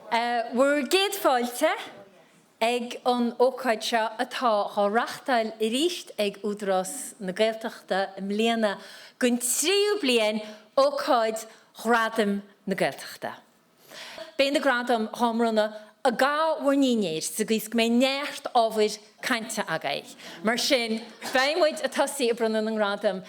Bhur gcéad fáilte ag an ócáid seo atá á reachtáil arís ag Údarás na Gaeltachta i mbliana don tríú bliain, ócáid Ghradaim na Gaeltachta. Beidh na gradaim dhá mbronnadh i gcaitheamh bhur ndinnéir sa gcaoi is go mbeidh neart ábhair cainte agaibh. Mar sin, beidh muid ag tosaí ag bronnadh na ngradam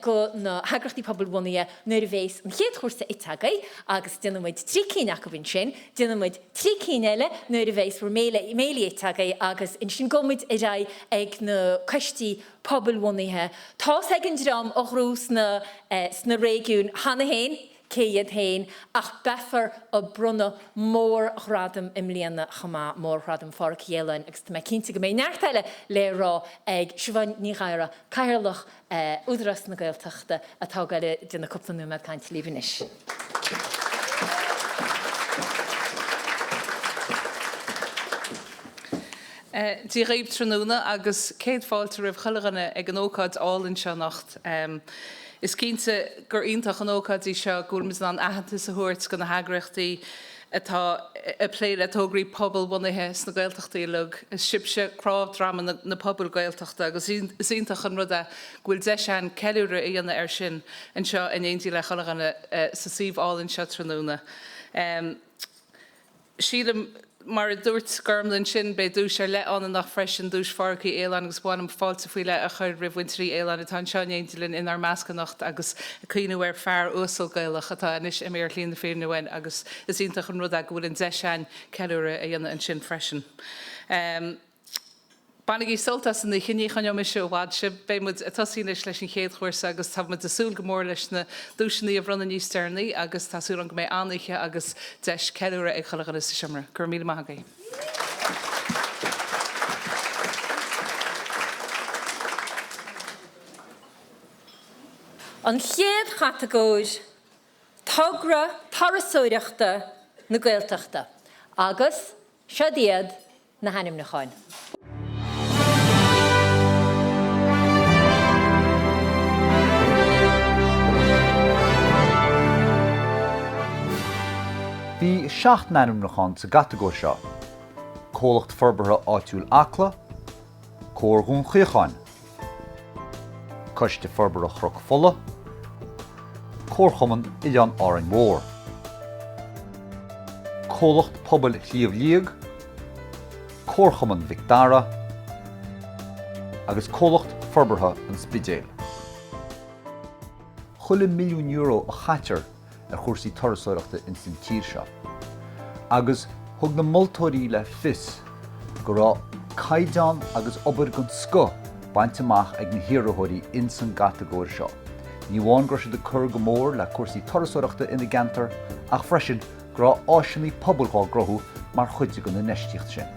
go na heagraíochtaí pobalbhunaithe nuair a bhéas an chéad chúrsa ite agaibh agus déanfaidh muid 3 cinn acu ansin, déanfaidh muid 3 cinn eile nuair a bhéas bhur mbéilí ite agaibh agus ansin gabhfaidh muid ar aghaidh ag na coistí pobalbhunaithe. Tá's ag an dream a ghnóthaigh sna sna réigiúin cheana féin, cé hiad féin, ach beifear ag bronnadh mórghradam i mbliana chomh maith, Mórghradam Phádraic Uí Fhaoláin, agus tá mé cinnte go mbeidh neart eile le rá ag Siobhán Ní Ghadhra, Cathaoirleach Údarás na Gaeltachta, atá ag goil a déanamh cúpla nóiméad cainte libh anois. Dia dhaoibh tráthnóna agus céad fáilte roimh chuile dhuine ag an ócáid álainn seo anocht. Is cinnte gur iontach an ócáid í seo go bhfuilimid in ann aitheantas a thabhairt do na heagraíochtaí atá ag plé le tograí pobalbhunaithe sna Gaeltachtaí uilig. Is sibhse cnámh droma na pobail Gaeltachta agus is iontach an rud é go bhfuil deis againn ceiliúradh a dhéanamh air sin anseo in éindí le chuile dhuine sa suíomh álainn seo tráthnóna. Sílim, mar a dúirt Gormlaith ansin, beidh duais ar leith ann anocht freisin, duais Phádraic Uí Fhaoláin agus ba mhaith liom fáilte faoi leith a chur roimh mhuintir Uí Fhaoláin atá anseo in éindí linn inár measc anocht agus ag cuimhniú ar fear uasal Gaelach atá anois imithe ar shlí na fírinne uainn agus is iontach an rud é go bhfuil an deis againn ceiliúradh a dhéanamh ansin freisin. Bainigí sult as an oíche, ní choinneoidh mise i bhfad sibh. Beidh muid ag tosaí anois leis an chéad chúrsa agus tá muid ag súil go mór leis na duaiseanna a bhronnadh níos deireanaí agus tá súil agam go mbeidh an-oíche agus deis ceiliúradh ag chuile dhuine sa seomra. Go raibh míle maith agaibh. An chéad chatagóir, Togra Turasóireachta na Gaeltachta agus seod iad na hainmniúcháin. Bhí 7 n-ainmniúchán sa gcatagóir seo, Comhlacht Forbartha Áitiúil Acla, Comhar Dhún Chaocháin, Coiste Forbartha Chnoc Fola, Comharchumann Oileán Árainn Mhór, Comhlacht Pobail Shliabh Liag, Comharchumann Mhic Dara agus Comhlacht Forbartha an Spidéil. Chuile milliún euro a chaitear ar chúrsaí turasóireachta ins an tír seo, agus thug na moltóirí le fios go raibh caighdeán agus obair den scoth bainte amach ag na hiarrthóirí ins an gcatagóir seo. Ní amháin go raibh siad ag cur go mór le cúrsaí turasóireachta ina gceantar ach freisin go raibh áiseanna pobail dhá gcruthú mar chuid den infheistíocht sin.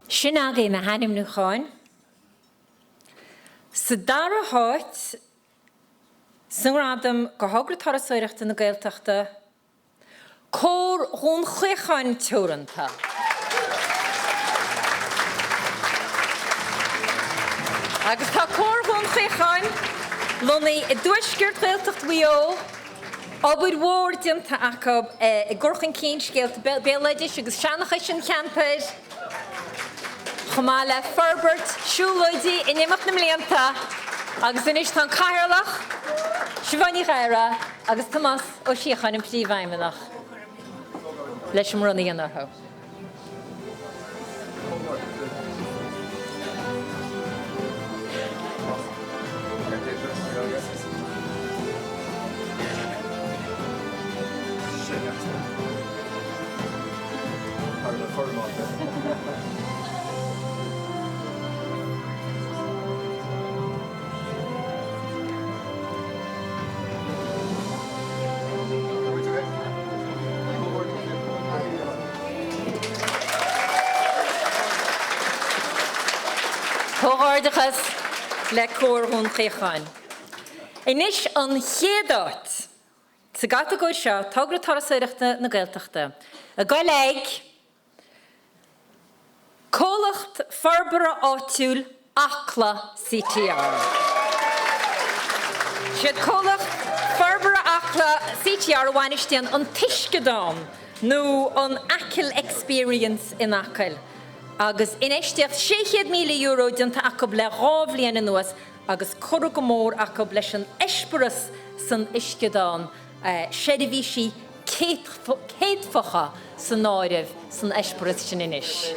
Sin agaibh na hainmniúcháin. Sa dara háit sa ngradam do Thogra Turasóireachta na Gaeltachta, Comhar Dhún Chaocháin Teoranta. Agus tá Comhar Dhún Chaocháin lonnaithe i dtuaisceart Ghaeltacht Mhaigh Eo, obair mhór déanta acu i gcur chun cinn scéalta béaloidis agus seanchais an cheantair, chomh maith le forbairt siúlóidí in imeacht na mblianta agus anois tá an Cathaoirleach, Siobhán Ní Ghadhra agus Tomás Ó Síocháin, an Príomhfheidhmeannach, leis an mbronnadh a dhéanamh orthu. Comhghairdeachas le Comhar Dhún Chaocháin. Anois an chéad áit sa gcatagóir seo, Togra Turasóireachta na Gaeltachta, ag goil ag Comhlacht Forbartha Áitiúil Acla CTR. Siad Comhlacht Forbartha Acla CTR a bhainistíonn an tUisceadán nó an Achill Experience in Acaill agus infheistíocht €600,000 déanta acu le 2 bhliain anuas agus curtha go mór acu leis an eispéireas san uisceadán, seirbhísí céadfacha san áireamh san eispéireas sin anois.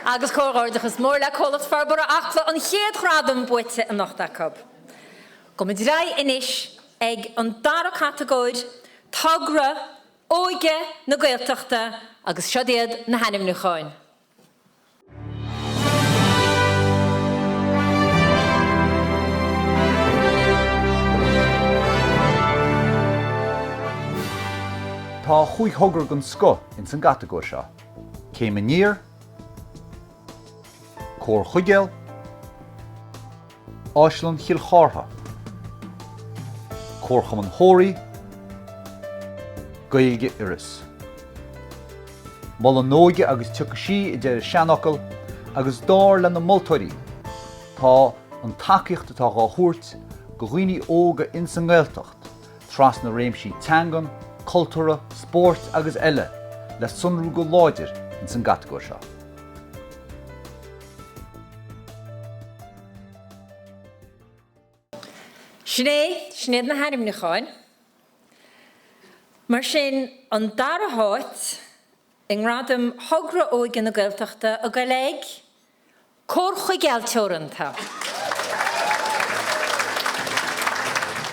Agus comhghairdeachas mór le Comhlacht Forbartha Acla an chéad ghradam buaite anocht acu. Gabhfaimid ar aghaidh anois ag an dara catagóir, Togra Óige na Gaeltachta agus siod iad na hainmniúcháin. Tá chúig thogra den scoth ins an gcatagóir seo, Céim Aniar, Comhar Chuigéal, Áislann Chill Chártha, Comharchumann Thóraí, Gaeilge Iorrais. Mol an óige agus tiocfaidh sí, a deir an seanfhocal, agus dar le na moltóirí, tá an tacaíocht atá dhá thabhairt go dhaoine óga ins an nGaeltacht, trasna réimsí teangan, cultúrtha, spóirt agus eile, le sonrú go láidir ins an gcatagóir seo. Sin é, sin iad na hainmniúcháin. Mar sin, an dara háit i nGradaim Thogra Óige na Gaeltachta ag goil ag Comhar Chuigéal Teoranta.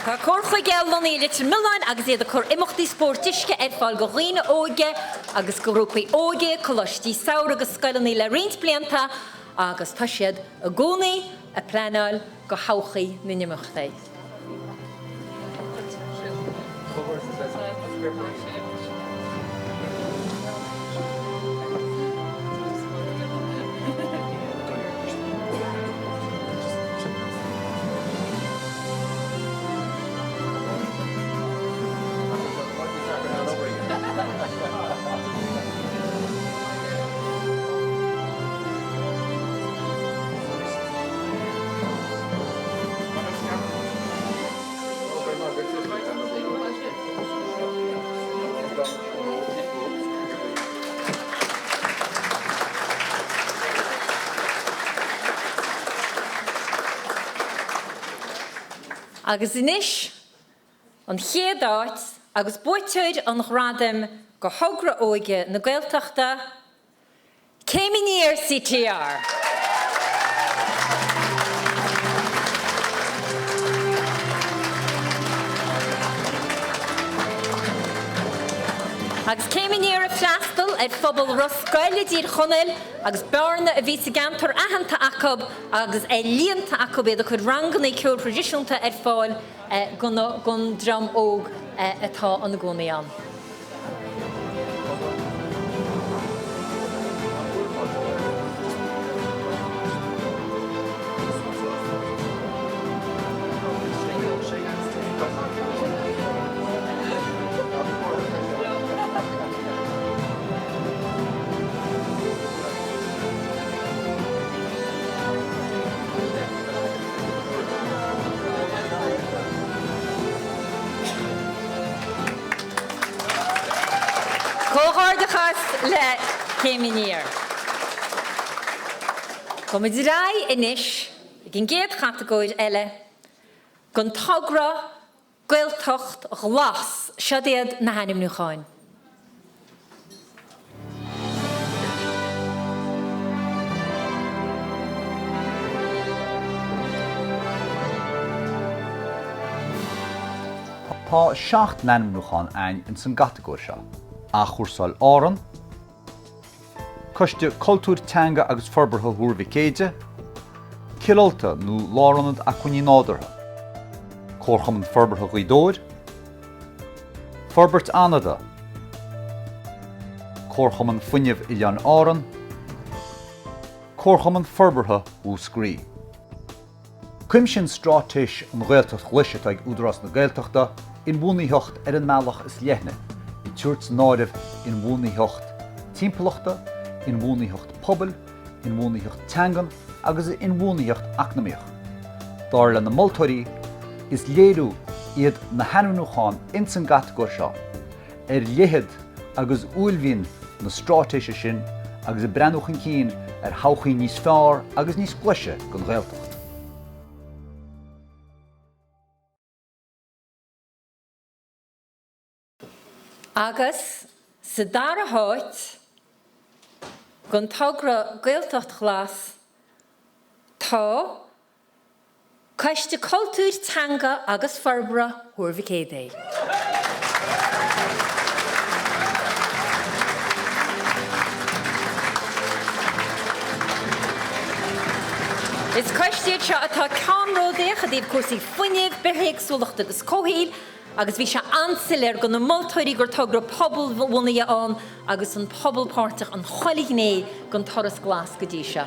Tá Comhar Chuigéal lonnaithe i Leitir Mealláin agus iad ag cur imeachtaí spóirt uisce ar fáil go dhaoine óige agus go ghrúpaí óige, coláistí samhraidh agus scoileanna le roinnt blianta agus tá siad i gcónaí ag pleanáil go thodhchaí na n-imeachtaí. Agus anois, an chéad áit agus buaiteoir an ghradaim go Thogra Óige na Gaeltachta, Céim Aniar CTR. Agus Céim Aniar ag freastal ar phobal Ros Goill i dTír Chonaill agus bearna a bhí sa gceantar aitheanta acu agus é líonta acu iad ag cur ranganna ceoil thraidisiúnta ar fáil don dream óg atá ina gcónaí ann. Comhghairdeachas le Céim Aniar. Gabhfaimid ar aghaidh anois ag an gcéad chatagóir eile don togra Gaeltacht Ghlas. Siod iad na hainmniúcháin. Tá 7 n-ainmniúchán a'ainn ins an gcatagóir seo, Athchúrsáil Árann, Coiste Cultúir, Teanga agus Forbartha Thuar Mhic Éide, Cill Ulta nó Lárionad Acmhainní Nádúrtha, Comharchumann Forbartha Ghaoth Dobhair, Forbairt Fhánada, Comharchumann Fuinnimh Oileáin Árann, Comharchumann Forbartha Mhúscraí. Cuimsíonn Straitéis an Ghaeltacht Ghlais atá ag Údarás na Gaeltachta inbhuanaitheacht ar an mbealach is leithne, ag tabhairt san áireamh inbhuanaitheacht timpeallachta, inbhuanaitheacht pobail, inbhuanaitheacht teangan agus inbhuanaitheacht eacnamaíoch. Dar le na moltóirí, is léiriú iad na hainmniúcháin ins an gcatagóir seo ar leithead agus uaillmhian na straitéise sin agus ag breathnú chun cinn ar thodhchaí níos fearr agus níos glaise don Ghaeltacht. Agus sa dara háit don togra Gaeltacht Ghlas tá Coiste Cultúir, Teanga agus Forbartha Thuar Mhic Éadaigh. Is coiste iad seo atá ceannródaíoch i dtaobh cúrsaí fuinnimh, bithéagsúlachta agus comhshaoil agus bhí sé an-soiléir do na moltóirí gur togra pobalbhunaithe ann agus an pobal páirteach in chuile ghné den turas glas go dtí seo.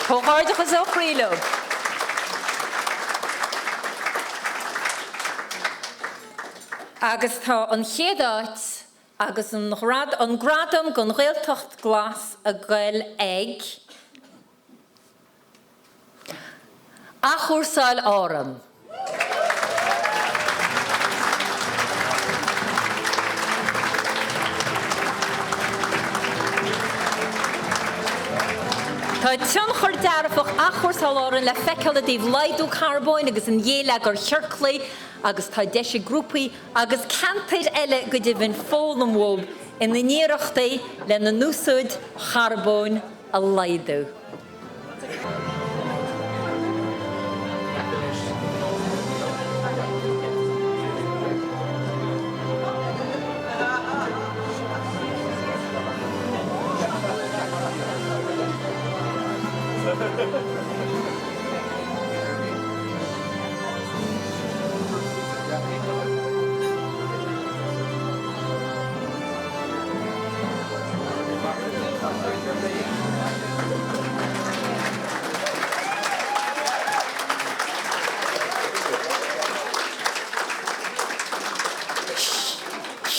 Comhghairdeachas ó chroí leo. Agus tá an chéad áit agus an gradam don Ghaeltacht Glas ag goil ag Athchúrsáil Árann. Tá tionchar dearfach Athchúrsáil Árann le feiceáil i dtaobh laghdú carbóin agus an ghéilleagair chiorclaigh agus tá deis ag grúpaí agus ceantair eile go deimhin foghlaim uathu ina n-iarrachtaí lena n-úsáid charbóin a laghdú.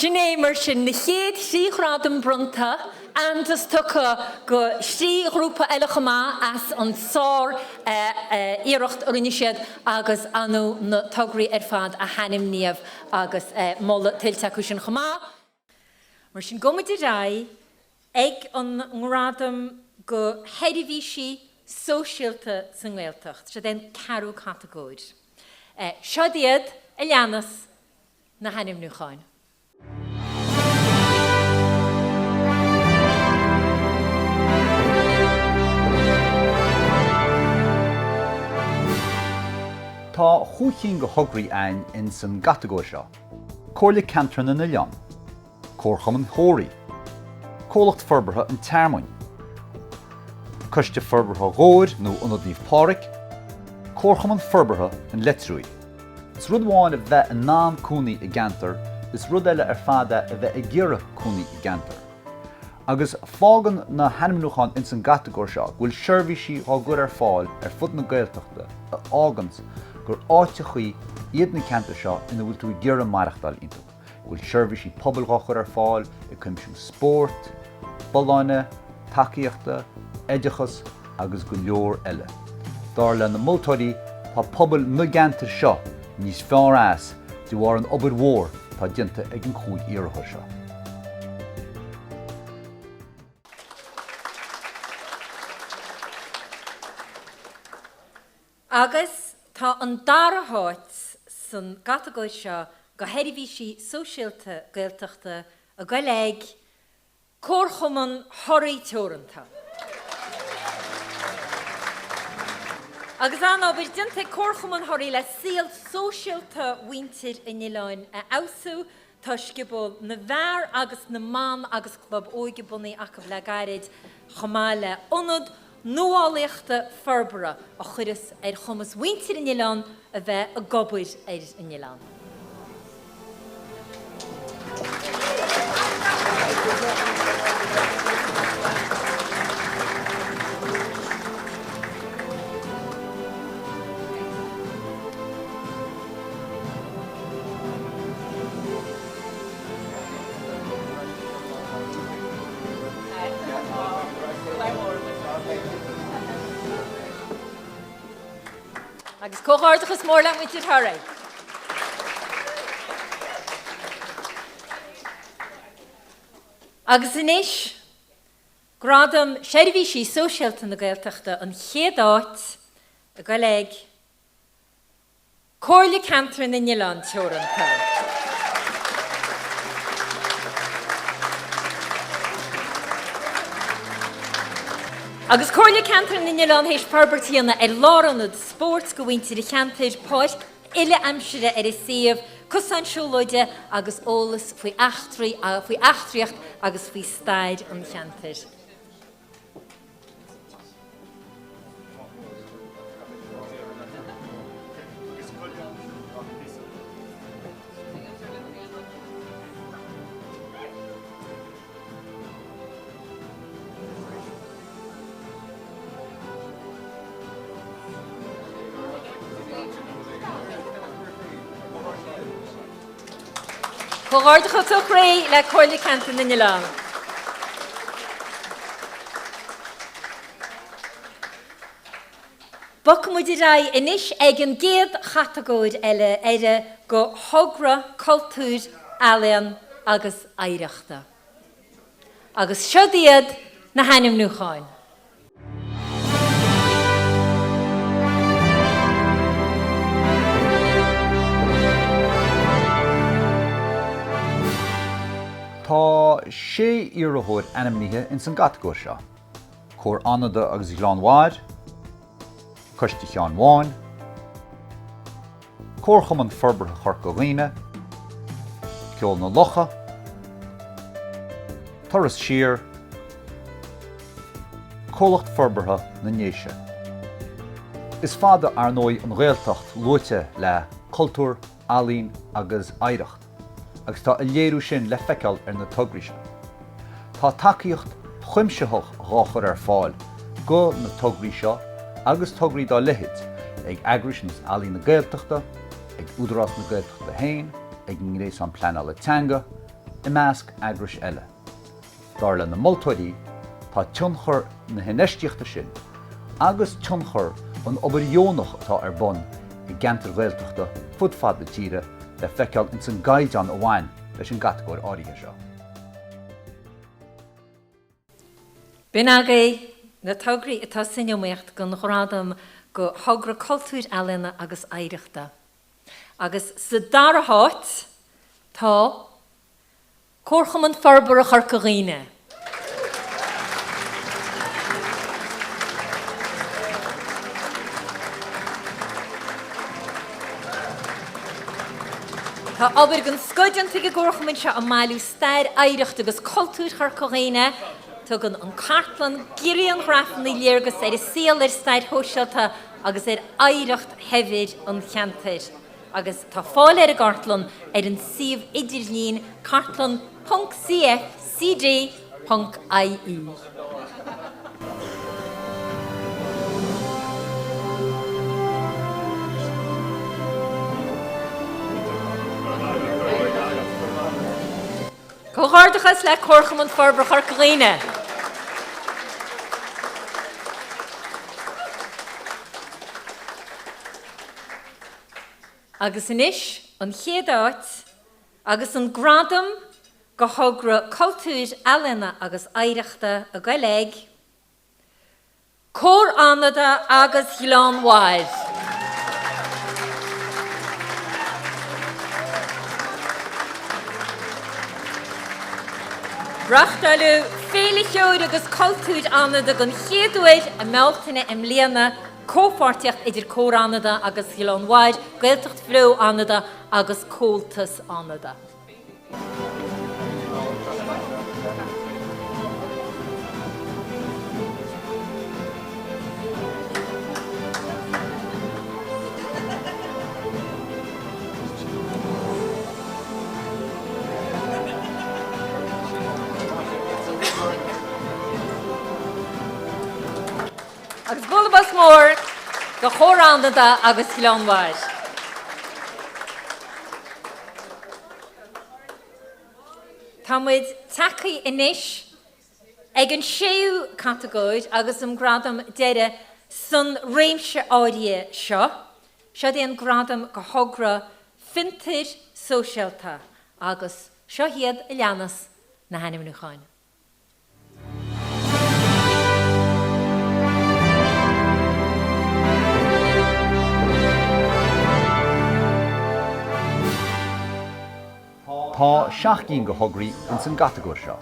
Sin é mar sin na chéad thrí ghradam bronnta, aitheantas tugtha do thrí ghrúpa eile chomh maith as an sár iarracht a rinne siad agus ar ndóigh na tograí ar fad a hainmníodh agus moladh tuillte acu sin chomh maith. Mar sin gabhfaimid ar aghaidh ag an ngradam do sheirbhísí sóisialta sa nGaeltacht. Siod é an ceathrú catagóir. Siod iad a leanas na hainmniúcháin. Tá chúig cinn de thograí a'ainn ins an gcatagóir seo, Comhairle Ceantar na nOileán, Comharchumann Thóraí, Comhlacht Forbartha an Tearmainn, Coiste Forbartha Dhobhair nó Ionad Naomh Pádraig, Comharchumann Forbartha an Leitriúigh. Is rud amháin a bheith in ann cónaí i gceantar, is rud eile ar fad é a bheith ag iarraidh cónaí i gceantar. Agus fágann na hainmniúcháin ins an gcatagóir seo go bhfuil seirbhísí dhá gcur ar fáil ar fud na Gaeltachta a fháganns gur áiteachaí iad na ceantair seo ina bhfuil tú ag iarraidh maireachtáil iontu. go bhfuil seirbhísí pobail dhá chur ar fáil ag cuimsiú spóirt, folláine, tacaíochta, oideachas agus go leor eile. Dar le na moltóirí, tá pobail na gceantar seo níos fearr as de bharr an obair mhór atá déanta ag an chúig iarrthóir seo. Agus tá an dara háit san gcatagóir seo go sheirbhísí sóisialta Gaeltachta ag goil ag Comharchumann Thoraí Teoranta. Agus an-obair déanta ag Comharchumann Thoraí le saol sóisialta mhuintir an oileáin a fheabhsú, tá Scioból na bhFear agus na mBan agus Club Óige bunaithe acu le gairid, chomh maith le Ionad Nuálaíochta Forbartha a chuireas ar chumas mhuintir an oileáin a bheith ag obair ar an oileán. Agus comhghairdeachas mór le muintir Thoraí. Agus anois, Gradam Seirbhísí Sóisialta na Gaeltachta an chéad áit ag goil ag Comhairle Ceantair na nOileán Teoranta. Agus Comhairle Ceantair na nOileán théis forbairt a dhéanamh ar lárionad spóirt go mhuintir an cheantair, páirc uile-aimsire ar an suíomh, cosán siúlóide agus eolas faoi eachtraí, faoi eachtraíocht agus faoi stair an cheantair. Comhghairdeachas ó chroí le Comhairle Ceantair na nOileán. Bogfaidh muid ar aghaidh anois ag an gcéad chatagóir eile eile go thogra cultúir, ealaíon agus oidhreachta. Agus siod iad na hainmniúcháin. Tá sé iarrthóir ainmnithe ins an gcatagóir seo, Comhar Fhánada agus Ghleann Bhairr, Coiste Sheáin Bháin, Comharchumann Forbartha Chorca Dhuibhne, Ceol na Locha, Turas Siar, Comhlacht Forbartha na nDéise. Is fada, ar ndóigh, an Ghaeltacht luaite le cultúr, ealaín agus oidhreacht agus tá a léiriú sin le feiceáil ar na tograí seo. Tá tacaíocht chuimsitheach dhá chur ar fáil go na tograí seo agus tograí dá leithéid ag eagrais ar nós Ealaín na Gaeltachta, ag Údarás na Gaeltachta féin, ag an nGréasán Pleanála Teanga, i measc eagrais eile. Dar le na moltóirí, tá tionchar na hinfheistíochta sin agus tionchar an obair dheonach atá ar bun i gceantair Ghaeltachta fud fad na tíre le feiceáil ins an gcaighdeán a bhain leis an gcatagóir áirithe seo. B'in agaibh na tograí atá san iomaíocht don Ghradam go Thogra Cultúir, Ealaíona agus Oidhreachta. Agus sa dara háit tá Comharchumann Forbartha Chorca Dhuibhne. Tá obair den scoth déanta ag an gComharchumann seo i mbailiú stair, oidhreacht agus cultúir Chorca Dhuibhne. Tugann an cartlann grianghrafanna léargas ar an saol, ar stair shóisialta agus ar oidhreacht shaibhir an cheantair. Agus tá fáil ar an gcartlann ar an suíomh idirlín cartlann ponc cfcd ponc ie. Comhghairdeachas le Comharchumann Forbartha Chorca Dhuibhne. Agus anois an chéad áit agus an gradam go thogra cultúir, ealaíona agus oidhreachta ag goil ag Comhar Fhánada agus Ghleann Bhairr. Reáchtáileadh Féile Cheoil agus Cultúir Fhánada den chéad uair i mBealtaine i mbliana, comhpháirtíocht idir Comhar Fhánada agus Ghleann Bhairr, Gaeltacht Bheo Fhánada agus Comhaltas Fhánada. Agus bualadh bos mór do Chomhar Fhánada agus Ghleann Bhairr. Tá muid tagtha anois ag an séú catagóir agus an gradam deiridh san réimse áirithe seo. Seo é an gradam do thogra fiontair sóisialta agus seo iad a leanas na hainmniúcháin. Tá 7 gcinn de thograí ins an gcatagóir seo,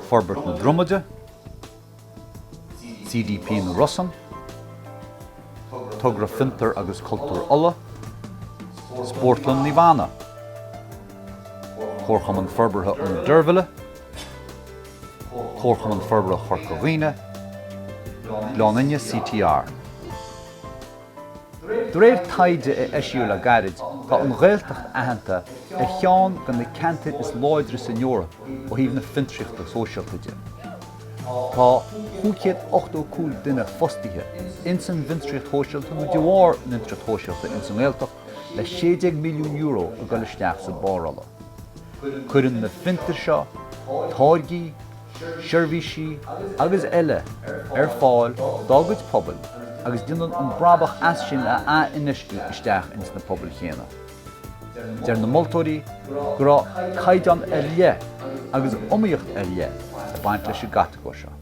Forbairt na Dromada, CDP na Rosann, Togra Fiontar agus Cultúir Uladh, Spórtlann Naomh Anna, Comharchumann Forbartha Ionad Deirbhile, Comharchumann Forbartha Chorca Dhuibhne, Gleann Fhinne CTR. De réir taighde a eisíodh le gairid, tá an Ghaeltacht aitheanta ar cheann de na ceantair is láidre san Eoraip ó thaobh na fiontraíochta sóisialta de. Tá 585 duine fostaithe ins an bhfiontraíocht shóisialta nó de bharr an fhiontraíocht shóisialta ins an nGaeltacht le €16 milliún ag dul isteach sa bpárolla. Cuireann na fiontair seo táirgí, seirbhísí agus eile ar fáil dá gcuid pobail agus déanann an brabach as sin a ath-infheistiú isteach ins na pobail chéanna. Deir na moltóirí go raibh caighdeán ar leith agus iomaíocht ar leith ag baint leis an gcatagóir seo.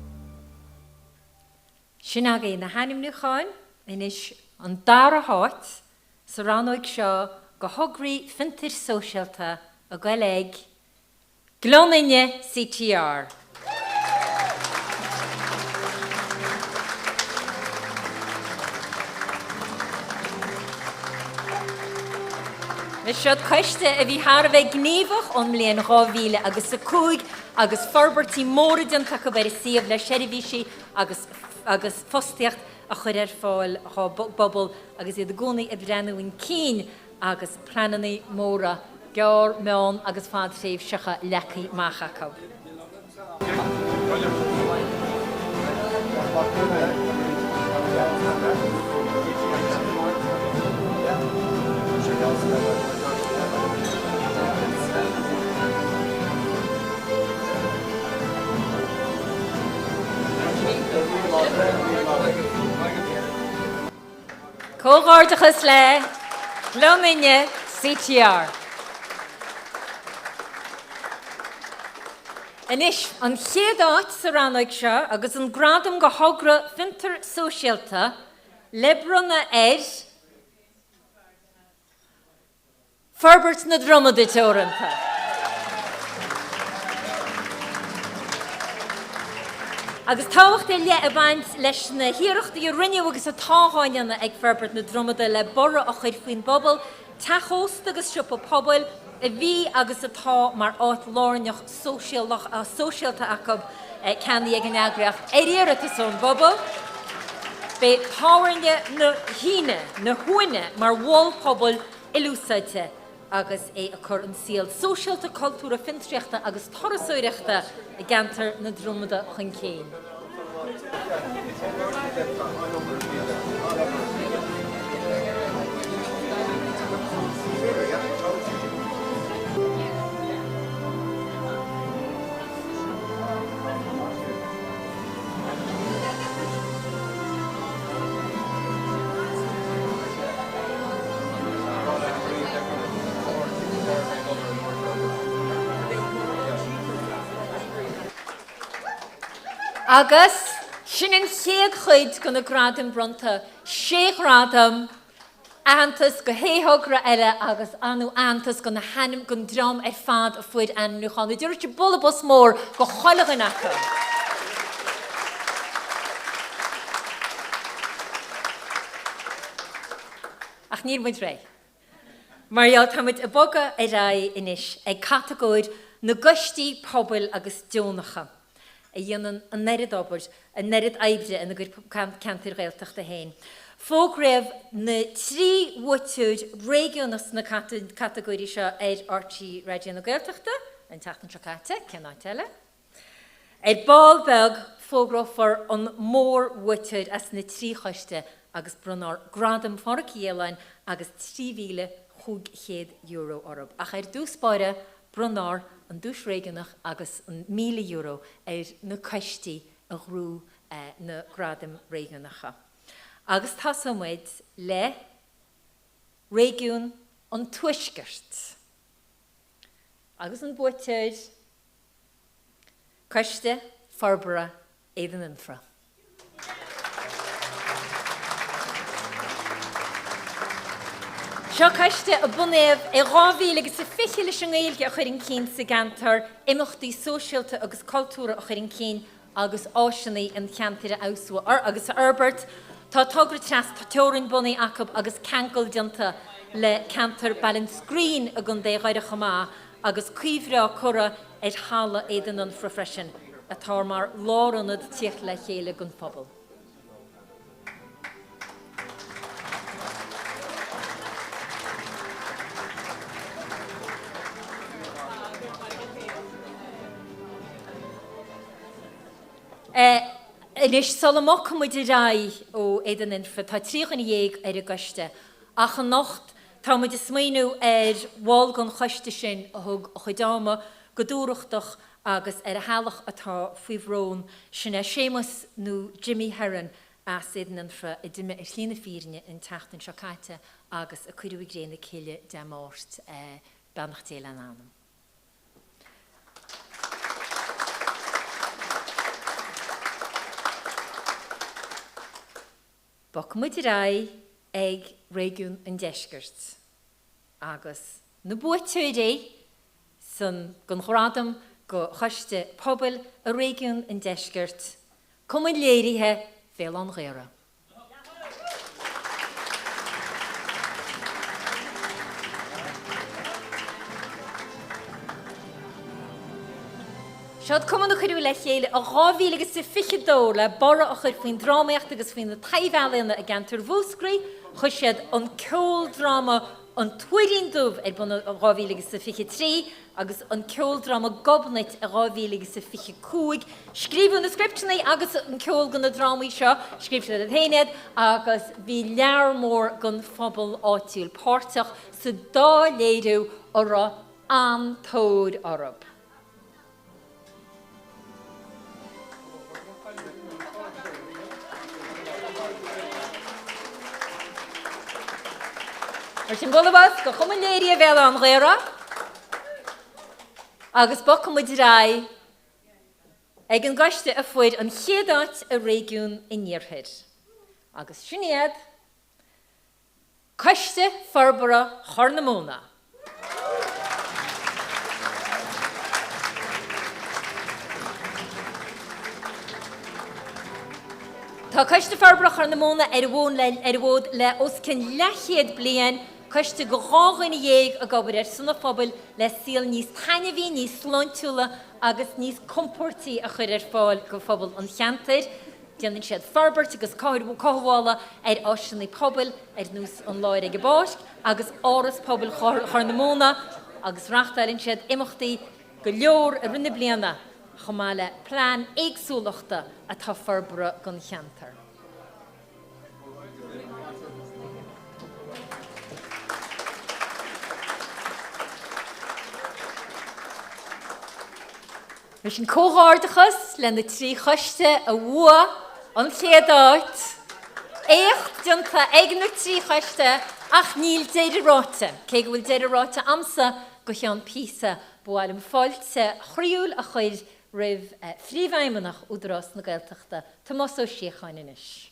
Sin agaibh na hainmniúcháin. Anois an dara háit sa rannóig seo do thograí fiontair sóisialta ag goil ag Gleann Fhinne CTR. Siod coiste a bhí thar a bheith gníomhach ón mbliain 2000 agus 5 agus forbairtí móra déanta acu ar a suíomh le seirbhísí agus agus fostaíocht a chur ar fáil dhá bpobal agus iad i gcónaí ag breathnú chun cinn agus pleananna móra gearr, meán agus fadtréimhseacha leagtha amach acu. Comhghairdeachas le Gleann Fhinne CTR. Anois, an chéad áit sa rannóg seo agus an gradam do thogra fiontar sóisialta le bronnadh ar Forbairt na Dromada Teoranta. Agus tábhacht ar leith ag baint leis na hiarrachtaí a rinneadh agus atá á ndéanamh ag Forbairt na Dromada le borradh a chur faoin bpobal, teach ósta agus siopa pobail a bhí agus atá mar áit lárnach sóisialta acu, ceannaithe ag an eagraíocht ar iarratas ón bpobal. Beidh Tábhairne na hAoine, na hUaine mar mhol pobail ilúsáide agus é ag cur an saol sóisialta, cultúrtha, fiontraíochta agus turasóireachta i gceantar na Dromada chun cinn. Agus sin an chéad chuid de na gradaim bronnta, sé ghradam. Aitheantas go h-thogra eile agus ar ndóigh aitheantas go na hainm gon dream ar fad a fuair ainmniúchán. An dtabharfaidh sibh bualadh bos mór go chuile dhuine acu. Ach níl muid réidh. Mar gheall tá muid ag bogadh ar aghaidh anois ag catagóir na gcoistí pobail agus deonacha a dhéanann an oiread obair, an oiread oibre ina gcuid ceantair Ghaeltachta féin. Fógraíodh na 3 bhuaiteoir réigiúnach sna catagóirí seo ar RTÉ Raidió na Gaeltachta an tseachtain seo caite, cén áit eile? Ar ball beag, fógrófar an mórbhuaiteoir as na 3 choiste agus bronnfar Gradam Phádraic Uí Fhaoláin agus €3,500 orthu. Ach ar dtús báire, bronnfar an duais réigiúnach agus an €1,000 ar na coistí a ghnóthaigh na gradaim réigiúnacha. Agus tosóidh muid le Réigiún an Tuaiscirt. Agus an buaiteoir. Coiste Forbartha Éadan Fhionntrá. Seo coiste a bunaíodh i 2020 leis an nGaeilge a chur chun cinn sa gceantar, imeachtaí sóisialta agus cultúrtha a chur chun cinn agus áiseanna an cheantair a fheabhsú agus a fhorbairt. Tá togra tras teorainn bunaithe acu agus ceangal déanta le ceantar Ballinascreen i gContae Dhoire chomh maith agus caoi bhreá curtha ar halla Éadan Fhionntrá freisin, atá mar lárionad tíocht le chéile don phobal. Anois, sula mbogfaidh muid ar aghaidh ó Éadan Fhionntrá, tá 13 dhuine ar an gcoiste, ach anocht Tá muid ag smaoineamh ar bhall den choiste sin a thug a chuid ama go dúthrachtach agus ar a theaghlach atá faoi bhrón, sin é Séamus nó Jimmy Herron as Éadan Fhionntrá a d'imigh ar shlí na fírinne an tseachtain seo caite agus a cuireadh i gcré na cille Dé Máirt. Beannacht Dé lena anam. Bogfaidh muid ar aghaidh ag Réigiún an Deiscirt agus na buaiteoirí san don ghradam do Choiste Pobail i Réigiún an Deiscirt, Cumann Léirithe Bhéal Átha'n Ghaorthaidh. Seod cumann a cuireadh le chéile i 2022 le borradh a chur faoin drámaíocht agus faoi na taibh-ealaíona i gceantar Mhúscraí. Chuir siad an ceoldráma An Tuairín Dubh ar bun i 2023 agus an ceoldráma Gobnait i 2025. Scríobhadh na scripteanna agus an ceol do na drámaí seo, scríobh siad iad féin iad, agus bhí lear mór den phobal áitiúil páirteach sa dá léiriú a raibh an-tóir orthu. Mar sin bualadh bos do Chumann Léirithe Bhéal Átha'n Ghaorthaidh agus bogfaidh muid ar aghaidh ag an gcoiste a fuair an chéad áit i réigiún an Iarthair. Agus sin iad. Coiste Forbartha Chorr na Móna. Tá Coiste Forbartha Chorr na Móna ar an bhfód le os cionn leathchéad bliain, coiste de 12 dhuine ag obair ar son an phobail le saol níos taitneamhaí, níos sláintiúla agus níos compóirtí a chur ar fáil do phobal an cheantair. Déanann siad forbairt agus cothabhála ar áiseanna pobail ar nós an Láir ag an bPáirc agus Áras Pobail Chorr na Móna agus reáchtáileann siad imeachtaí go leor i rith na bliana chomh maith le plean éagsúlachta atá forbartha don cheantar. Mar sin, comhghairdeachas le na 3 choiste a bhuaigh an chéad áit. Éacht déanta ag na 3 choiste ach níl deireadh ráite. Cé go bhfuil deireadh ráite a'msa go cheann píosa, ba mhaith liom fáilte chroíúil a chuir roimh Phríomhfheidhmeannach Údarás na Gaeltachta, Tomás Ó Síocháin anois.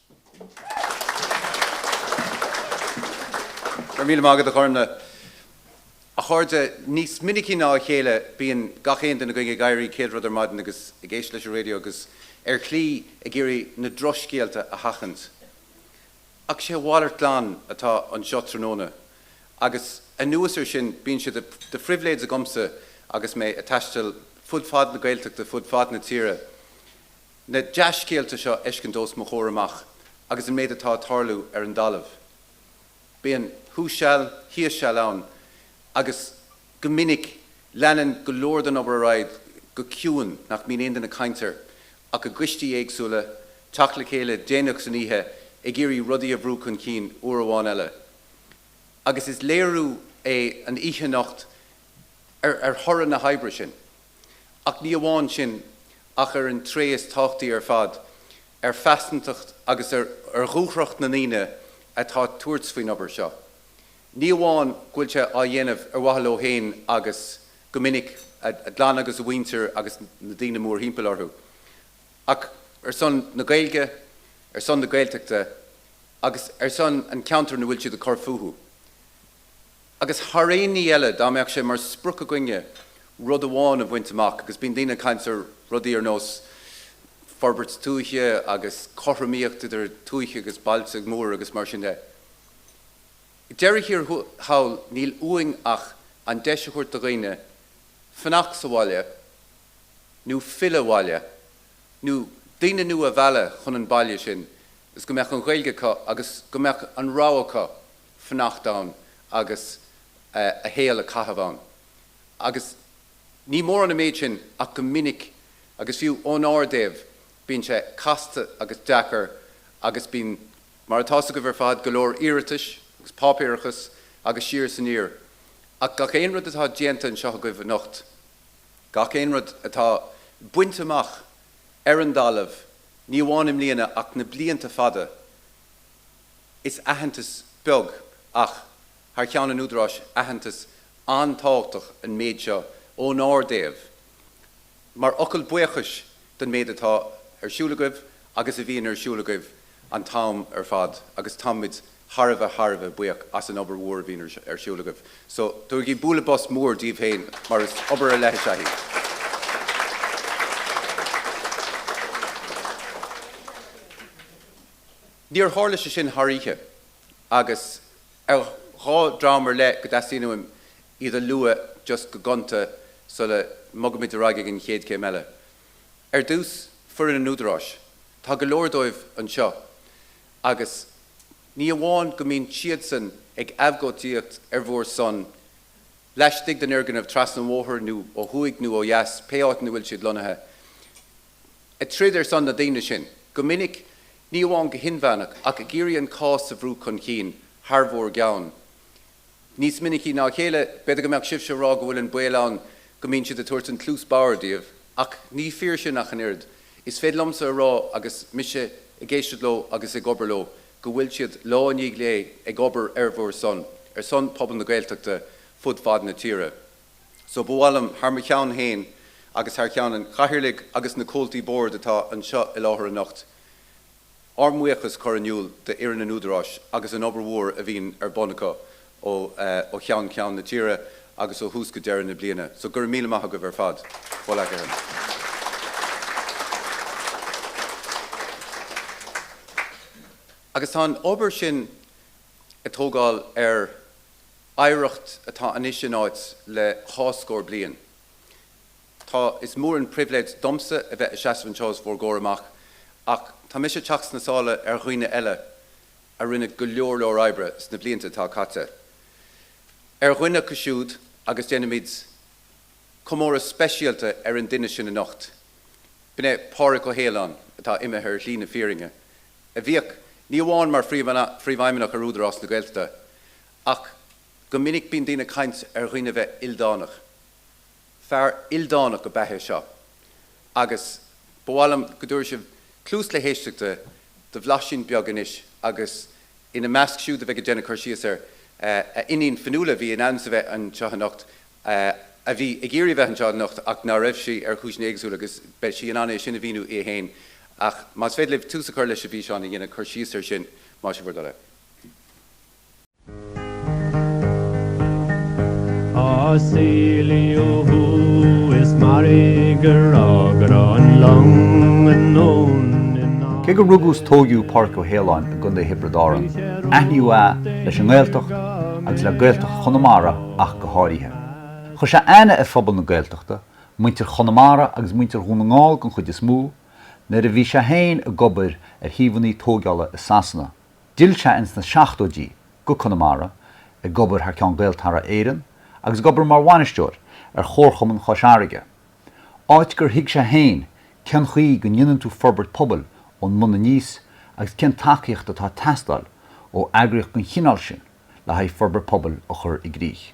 Go raibh míle maith agat a Ghormfhlaith. A chairde, níos minicí ná a chéile bíonn gach aon duine againn ag éirí céad rud ar maidin agus ag éisteacht leis an raidió agus ar shlí ag iarraidh na drochscéalta a sheachaint. Ach sé a mhalairt glan atá anseo tráthnóna. Agus anuas air sin bíonn sé de phribhléid agamsa agus mé ag taisteal fud fad na Gaeltachta, fud fad na tíre, na dea-scéalta seo a fheiscint os mo chomhair amach agus an méid atá ag tarlú ar an dtalamh. Bíonn thuas seal, thíos seal ann agus go minic leanann go leor den obair ar aghaidh go ciúin, nach mbíonn aon duine ag caint air ach i gcoistí éagsúla, teacht le chéile déanach san oíche ag iarraidh rudaí a bhrú chun cinn uair amháin eile. Agus is léiriú é an oíche anocht ar thoradh na hoibre sin. Ach ní amháin sin, ach ar an tréith is tábhachtaí ar fad, ar phearsantacht agus ar dhúthracht na ndaoine atá ag tabhairt faoin obair seo. Ní amháin go bhfuil sé á dhéanamh ar mhaithe leo féin agus, go minic, a gclann agus a mhuintir agus na daoine mórthimpeall orthu, ach ar son na Gaeilge, ar son na Gaeltachta agus ar son an cheantair ina bhfuil siad ag cur fúthu. Agus thar aon ní eile, dá mbeadh sé mar sprioc againne rud amháin a bhaint amach, agus bíonn daoine ag caint ar rudaí ar nós forbairt tuaithe agus cothromaíocht idir tuaithe agus bailte móra agus mar sin de, ag deireadh thiar thall níl uainn ach an deis a thabhairt do dhaoine fanacht sa bhaile nó filleadh abhaile nó daoine nua a mhealladh chun an bhaile sin is go mbeadh an Ghaeilge acu agus go mbeadh an rogha acu fanacht ann agus a shaol a chaitheamh ann. Agus ní mórán an méid sin ach go minic, agus fiú ónár dtaobh, bíonn sé casta agus deacair agus bíonn, mar atá 's agaibh ar fad, go leor iarratais agus páipéarachas agus siar is aniar. Ach gach aon rud atá déanta anseo agaibh anocht, gach aon rud atá bainte amach ar an dtalamh, ní amháin i mbliana ach na blianta fada, Is aitheantas beag ach, thar cheann an Údaráis, aitheantas an-tábhachtach an méid seo ónár dtaobh, mar fhocal buíochais don méid atá ar siúl agaibh agus a bhíonn ar siúl agaibh an t-am ar fad agus táimid thar a bheith, thar a bheith buíoch as an obair mhór a bhíonn ar siúl agaibh. So, tabhairigí bualadh bos mór daoibh féin mar is obair ar leith is ea í. Níor tharla sé sin thar oíche agus ar dhá dhream ar leith go dteastaíonn uaim iad a lua just go gonta sula mbogaimid ar aghaidh ag an chéad chéim eile. Ar dtús, foireann an Údaráis. Tá go leor dóibh anseo agus ní amháin go mbíonn siadsan ag abhcóidíocht ar bhur son laistigh den fhoirgneamh trasna an bhóthair nó ó thuaidh nó ó dheas, pé áit ina bhfuil siad lonnaithe, ag troid ar son na daoine sin, go minic, ní amháin go hinmheánach, ach ag iarraidh an cás a bhrú chun cinn thar bhur gceann. Níos minicí ná a chéile, b'fhéidir go mbeadh sibhse ag rá go bhfuil an baol ann go mbíonn siad ag tabhairt an cluas bodhar daoibh, ach ní fíor sin ach an oiread. Is féidir liomsa a rá, agus mise ag éisteacht leo agus ag obair leo, go bhfuil siad lá i ndiaidh lae ag obair ar bhur son, ar son pobal na Gaeltachta fud fad na tíre. So ba mhaith liom, thar mo cheann féin agus thar cheann an Chathaoirligh agus na comhaltaí boird atá anseo i láthair anocht, ár mbuíochas a chur in iúl d'fhoireann an Údaráis agus an obair mhór a bhíonn ar bun acu ó cheann ceann na tíre agus ó thús go deireadh na bliana. So go raibh míle maith agaibh ar fad. Bhuel. Agus tá an obair sin ag tógáil ar oidhreacht atá anois in áit le dhá scór bliain. Tá, is mór an pribhléid domsa a bheith ag seasamh anseo os bhur gcomhair amach ach tá mise ag teacht sna sála ar dhaoine eile a rinne go leor leor oibre sna blianta atá caite. Ar dhuine acu siúd, agus déanfaimid comóradh speisialta ar an duine sin anocht, b'in é Pádraig Ó hAoláin atá imithe ar shlí na fírinne, a bhíodh ní amháin mar Phríomhfheidhmeannach ar Údarás na Gaeltachta ach go minic bíonn daoine ag caint ar dhaoine a bheith ildánach. Fear ildánach ab ea é seo agus ba mhaith liom go dtabharfaidh sibh cluas le héisteachta do bhlaisín beag anois agus ina measc siúd a bheidh ag déanamh cur síos air, a iníon Fionnuala a bhí in ainm is a bheith anseo anocht, a bhí ag iarraidh a bheith anseo anocht ach ná raibh sí ar chúiseanna éagsúla agus beidh sí in ann é sin a mhíniú í féin ach más féidir libh tús a chur leis an bhfíseán a dhéanamh cur síos air sin más é bhur dtoil é. Saolaíodh thú is mairg a rá go raibh an long anonn in Cé gur rugadh is tóigeadh Pádraic Ó hAoláin i gContae Thiobraid Árann, aithníodh é leis an nGaeltacht agus le Gaeltacht Chonamara ach go háirithe. Chuir sé aithne ar phobal na Gaeltachta, muintir Chonamara agus muintir Dhún na nGall den chuid is mó, nuair a bhí sé féin ag obair ar shuíomhanna tóigeála i Sasana. D'fhill sé ins na seachtóidí go Conamara, ag obair thar ceann Gaeltarra Éireann agus ag obair mar bhainisteoir ar Chomharchumann Chois Fharraige, áit gur thuig sé féin cén chaoi go ndéanann tú forbairt pobail ón mbun aníos agus cén tacaíocht atá ag teastáil ó eagraíocht den chineál sin le haghaidh forbairt pobail a chur i gcrích.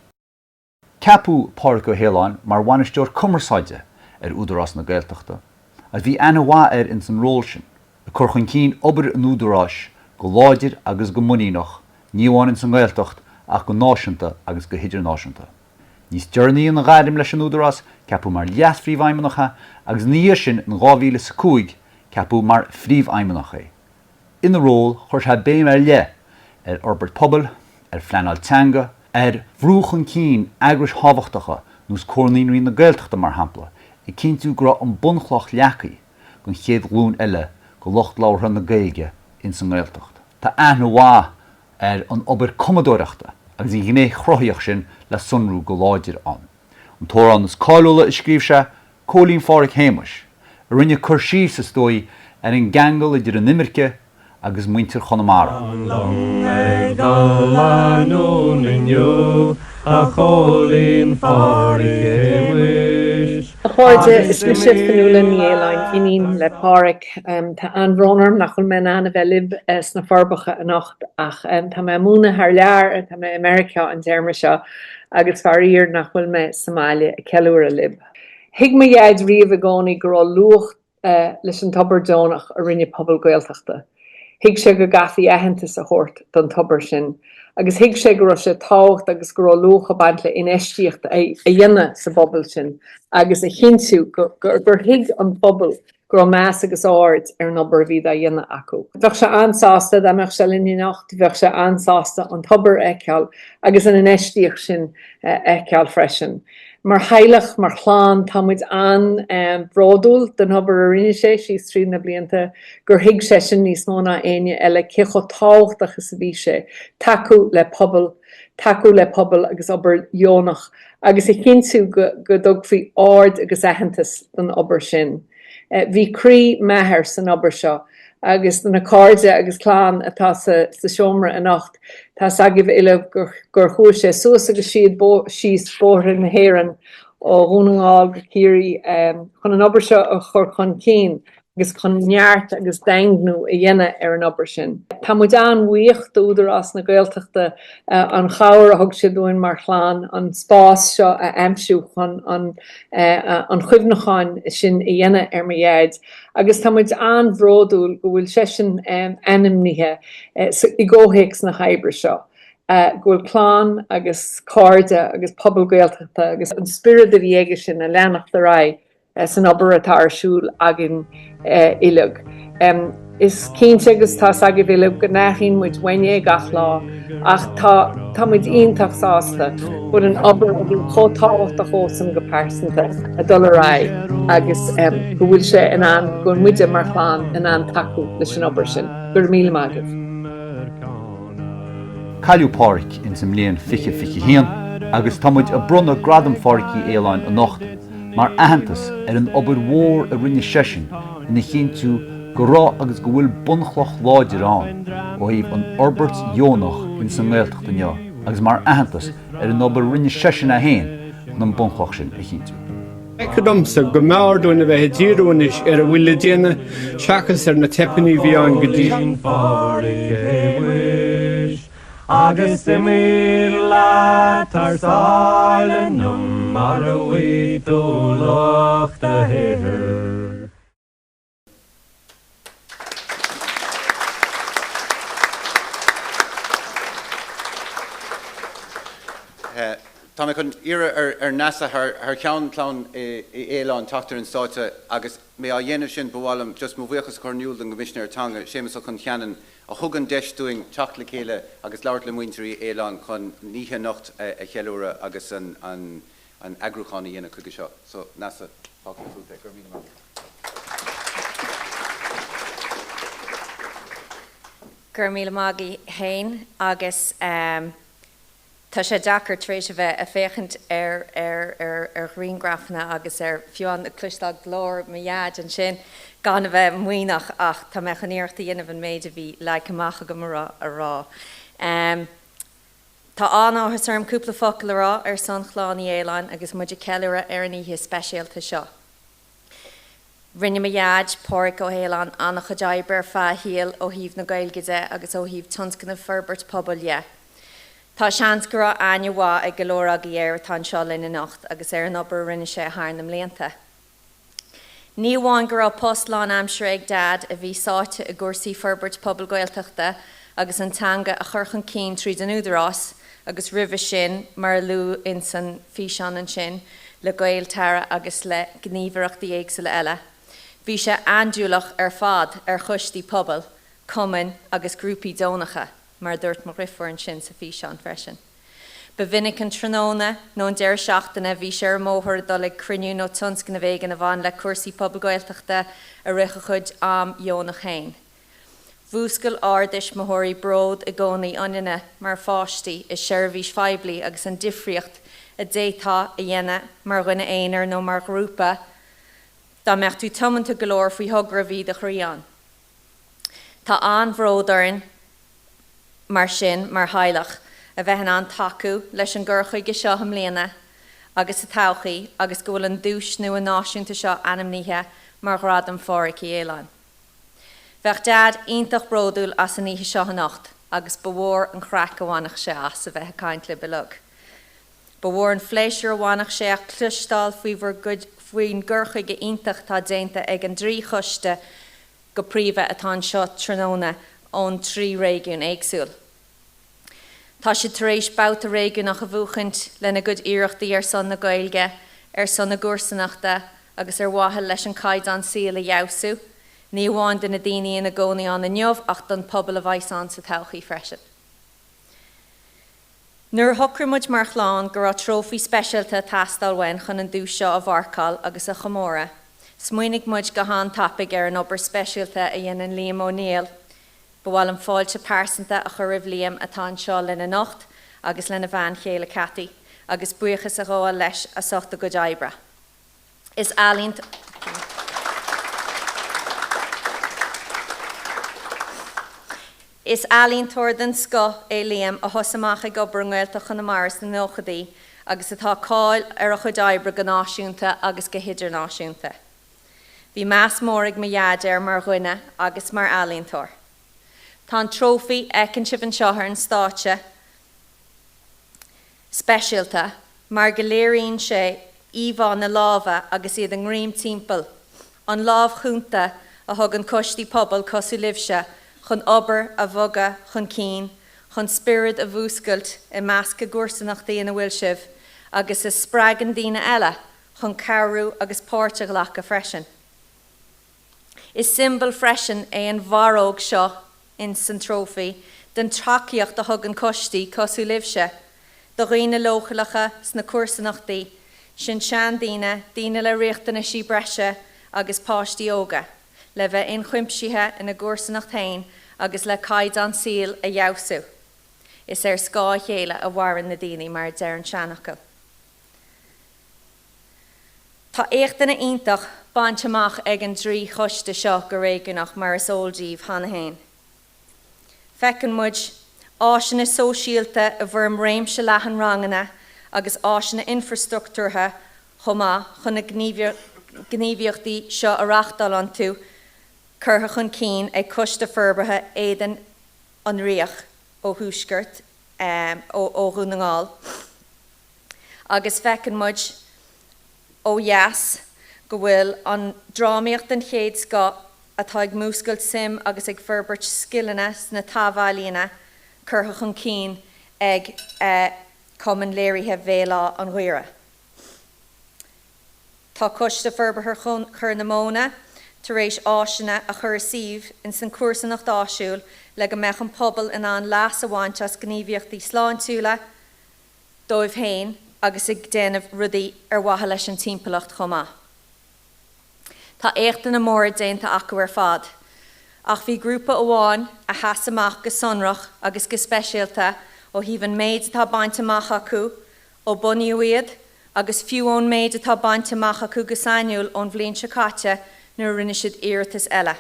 Ceapadh Pádraic Ó hAoláin mar Bhainisteoir Cumarsáide ar Údarás na Gaeltachta agus bhí aithne mhaith air ins an ról sin, ag cur chun cinn obair an Údaráis go láidir agus go muiníneach, ní amháin ins an nGaeltacht ach go náisiúnta agus go hidirnáisiúnta. Níos deireanaí ina ghairm leis an Údarás, ceapadh mar Leas-Phríomhfheidhmeannach é agus ina dhiaidh sin in 2005 ceapadh mar Phríomhfheidhmeannach é. Ina ról, chuir sé béim ar leith ar fhorbairt pobail, ar phleanáil teanga, ar bhrú chun cinn eagrais thábhachtacha nós Comhar Naíonraí na Gaeltachta mar shampla, ag cinntiú go raibh an bunchloch leagtha don chéad ghlúin eile de lucht labhartha na Gaeilge ins an nGaeltacht. Tá aithne mhaith ar an obair cumadóireachta agus an ghné chruthaíoch sin le sonrú go láidir ann. An t-amhrán is cáiliúla a scríobh sé, Cóilín Phádhraic Shéamais, a rinne cur síos, is dóigh, ar an gceangal idir an imirce agus muintir Chonamara. An long ag dul anonn inniu, a Chóilín Phádhraic Shéamais. A chairde, is mise Fionnuala Ní Aoláin, iníon le Pádhraic. Tá an-bhrón orm nach bhfuil mé in ann a bheith libh sna Forbacha anocht ach tá mé ag múineadh thar lear, tá mé i Meiriceá an téarma seo agus faraor nach bhfuil mé sa mbaile ag ceiliúradh libh. Thuig mo dhaid riamh i gcónaí go raibh luach leis an tobair deonach a rinne pobal Gaeltachta. Thuig sé go gcaithfí aitheantas a thabhairt don tobar sin agus thuig sé go raibh sé tábhacht agus go raibh luach ag baint le infheistíocht a dhéanamh sa bpobal sin agus a chinntiú gur thuig an pobal go raibh meas agus aird ar an obair a bhí dá dhéanamh acu. Bheadh sé an-sásta dá mbeadh sé linn anocht, bheadh sé an-sásta an tobar a fheiceáil agus an infheistíocht sin a fheiceáil freisin. Mar theaghlach, mar chlann, tá muid an-bhródúil den obair a rinne sé síos tríd na blianta, gur thuig seisean níos mó ná éinne eile cé chomh tábhachtach is a bhí sé tacú le pobal, tacú le pobal agus obair dheonach agus a chinntiú go dtugfaí aird agus aitheantas don obair sin. Bhí croí m'athar san obair seo agus do na cairde agus clann atá sa seomra anocht, tá 's agaibh uile gur chuaigh sé suas agus síos bóithre na hÉireann ó Dhún na nGall go Ciarraí chun an obair seo a chur chun cinn agus chun neart agus daingniú a dhéanamh ar an obair sin. Tá muid an-bhuíoch d'Údarás na Gaeltachta an chabhair a thug siad dúinn mar chlann an spás seo a aimsiú chun an an chuimhneacháin sin a dhéanamh ar mo dhaid agus tá muid an-bhródúil go bhfuil seisean ainmnithe i gcomhthéacs na hoibre seo, go bhfuil clann agus cairde agus pobal Gaeltachta agus an spiorad a bhí aige sin a leanacht ar aghaidh san obair atá ar siúl againn uilig. Is cinnte agus tá 's agaibh uilig go n-athraíonn muid uainne gach lá ach tá tá muid iontach sásta go bhfuil an obair a bhí chomh tábhachtach dhósan go pearsanta ag dul ar aghaidh agus go bhfuil sé in ann, go bhfuil muide mar chlann in ann tacú leis an obair sin. Go raibh míle maith agaibh. Cailleadh Pádhraic ins an mbliain 2021 agus tá muid ag bronnadh Gradam Phádraic Uí Aoláin anocht mar aitheantas ar an obair mhór a rinne seisean ina chinntiú go raibh agus go bhfuil bunchloch láidir ann ó thaobh an fhorbairt dheonach ins an nGaeltacht inniu agus mar aitheantas ar an obair a rinne seisean é féin chun an bunchloch sin a chinntiú. Feictear domsa go mb'fhearr dúinn a bheith ag díriú anois ar a bhfuil le déanamh seachas ar na teipeanna a bhí ann go dtí seo. Agus imigh leat thar sáile nó mar a bhfaighidh tú lucht do shaothair. Tá mé chun iarraidh ar Neasa thar cheann clann Uí Aoláin teacht ar an stáitse agus mé á dhéanamh sin ba mhaith liom just mo bhuíochas a chur in iúl don gCoimisinéir Teanga, Séamus Ó Concheanainn. a thug an deis dúinn teacht le chéile agus labhairt le muintir Uí Fhaoláin chun an oíche anocht a cheiliúradh agus an eagrúchán a dhéanamh chuige seo. So, Neasa, fágfaidh mé fút é. Go raibh míle maith agat. Go raibh míle maith agat fhéin agus Tá sé deacair tar éis a bheith ag féachaint ar ar ar ghriangrafanna agus ar fiú amháin ag cloisteáil glór mo Dhaid ansin gan a bheith maoithneach ach tá mé chun iarracht a dhéanamh an méid a bhí leagtha amach agam a rá a rá. Tá an-áthas orm cúpla focal a rá ar son Chlann Uí Fhaoláin agus muid ag ceiliúradh ar an oíche speisialta seo. Rinne mo Dhaid, Páraic Ó hAoláin, an-chuid oibre ar feadh a shaoil ó thaobh na Gaeilge de agus ó thaobh tionscnaimh forbairt pobail dhe. Tá seans go raibh aithne mhaith ag go leor agaibh air atá anseo linn anocht agus ar an obair a rinne sé thar na mblianta. Ní amháin go raibh post lán-aimsire ag Daid a bhí sáite i gcúrsaí forbairt pobail Gaeltachta agus an teanga a chur chun cinn tríd an Údarás agus roimhe sin, mar a luadh ins an físeán ansin, le Gaeltarra agus le gníomhaireachtaí éagsúla eile. Bhí sé andúileach ar fad ar choistí pobail, cumainn agus grúpaí deonacha, mar a dúirt mo dhrifiúr ansin sa físeán freisin. Ba mhinic an tráthnóna nó an deireadh seachtaine bhí sé ar an mbóthar ag dul ag cruinniú nó tionscnamh éigin a bhain le cúrsaí pobail Gaeltachta i rith a chuid am dheonach féin. Mhúscail ár dtuismitheoirí bród i gcónaí ionainne mar pháistí i seirbhís phoiblí agus an difríocht a d'fhéadfá a dhéanamh mar dhuine aonair nó mar ghrúpa dá mbeadh tú tiomanta go leor faoi thogra a bhí do chroí ann. Tá an-bhród orainn mar sin, mar theaghlach, a bheith in ann tacú leis an gcur chuige seo i mbliana agus sa todhchaí agus go bhfuil an duais nua náisiúnta seo ainmnithe mar Ghradam Phádraic Uí Fhaoláin. Bheadh Deaid iontach bródúil as an oíche seo anocht agus ba mhór an chraic a bhainfeadh sé as a bheith ag caint libh uilig. Ba mhór an phléisiúr a bhainfeadh sé as cloisteáil faoi bhur gcuid faoin gcur chuige iontach atá déanta ag an dtrí choiste go príomha atá anseo tráthnóna ón dtrí réigiún éagsúil. Tá siad tar éis babhta réigiúnach a bhuachaint lena gcuid iarrachtaí ar son na Gaeilge, ar son a gcomharsanachta agus ar mhaithe leis an caighdeán saoil a fheabhsú, ní amháin do na daoine ina gcónaí ann inniu ach don pobal a bheas ann sa todhchaí freisin. Nuair a shocraigh muid mar chlann go raibh trófaí speisialta ag teastáil uainn chun an duais seo a mharcáil agus a chomóradh, smaoinigh muid go han-tapaidh ar an obair speisialta a dhéanann Liam Ó Néill, Ba mhaith liom fáilte pearsanta a chur roimh Liam atá anseo linn anocht agus lena bhean chéile Cathy agus buíochas a ghabháil leis as ucht a gcuid oibre. Is Is ealaíontóir den scoth é Liam a thosaigh amach ag obair i nGaeltacht Chonamara sna nóchaidí agus atá cáil ar a chuid oibre go náisiúnta agus go hidirnáisiúnta. Bhí meas mór ag mo Dhaid air mar dhuine agus mar ealaíontóir. Tá an trófaí a fheiceann sibh anseo ar an stáitse speisialta mar go léiríonn sé íomhá na lámha agus iad i ngreim timpeall, an lámh chúnta a thugann coistí pobail cosúil libhse chun obair a bhogadh chun cinn, chun spiorad a mhúscailt i measc na gcomharsanachtaí ina bhfuil sibh agus a spreagann daoine eile chun cabhrú agus páirt a ghlacadh freisin. Is siombail freisin é an bharróg seo ins an trófaí den tacaíocht a thugann coistí cosúil libhse do dhaoine leochaileacha sna comharsanachtaí, sin seandaoine, daoine le riachtanaisí breise agus páistí óga, le bheith ionchuimsithe ina gcomharsanacht féin agus le caighdeán saoil a fheabhsú. Is ar scáth a chéile a mhaireann na daoine mar a deir an seanfhocal. Tá éachtanna iontach bainte amach ag an dtrí choiste seo go réigiúnach mar is eol díbh cheana féin. Feiceann muid áiseanna sóisialta i bhfoirm réimse leathan ranganna agus áiseanna infreastruchtúrtha chomh maith chun na gníomhaíochtaí seo a reáchtáil iontu curtha chun cinn ag Coiste Forbartha Éadan an Ríogh ó thuaisceart ó Dhún na nGall. Agus feiceann muid ó dheas go bhfuil an drámaíocht den chéad scoth atá ag múscailt suim agus ag forbairt scileanna sna taibh-ealaíona curtha chun cinn ag Cumann Léirithe Bhéal Átha an Ghaorthaidh. Tá Coiste Forbartha Chorr na Móna. tar éis áiseanna a chur i suíomh ins an comharsanacht áisiúil le go mbeadh an pobal in ann leas a bhaint as gníomhaíochtaí sláintiúla dóibh féin agus ag déanamh rudaí ar mhaithe leis an timpeallacht chomh maith. Tá éachtanna móra déanta acu ar fad, ach bhí grúpa amháin a sheas amach go sonrach agus go speisialta ó thaobh an méid atá bainte amach acu ó bunaíodh iad agus fiú ón méid atá bainte amach acu go sainiúil ón bhliain seo caite nuair a rinne siad iarratas eile,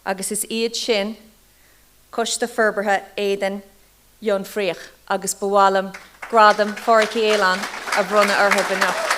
agus is iad sin Coiste Forbartha Éadan Fhionnfhraoich agus ba mhaith liom Gradam Phádraic Uí Aoláin a bhronnadh orthu anocht.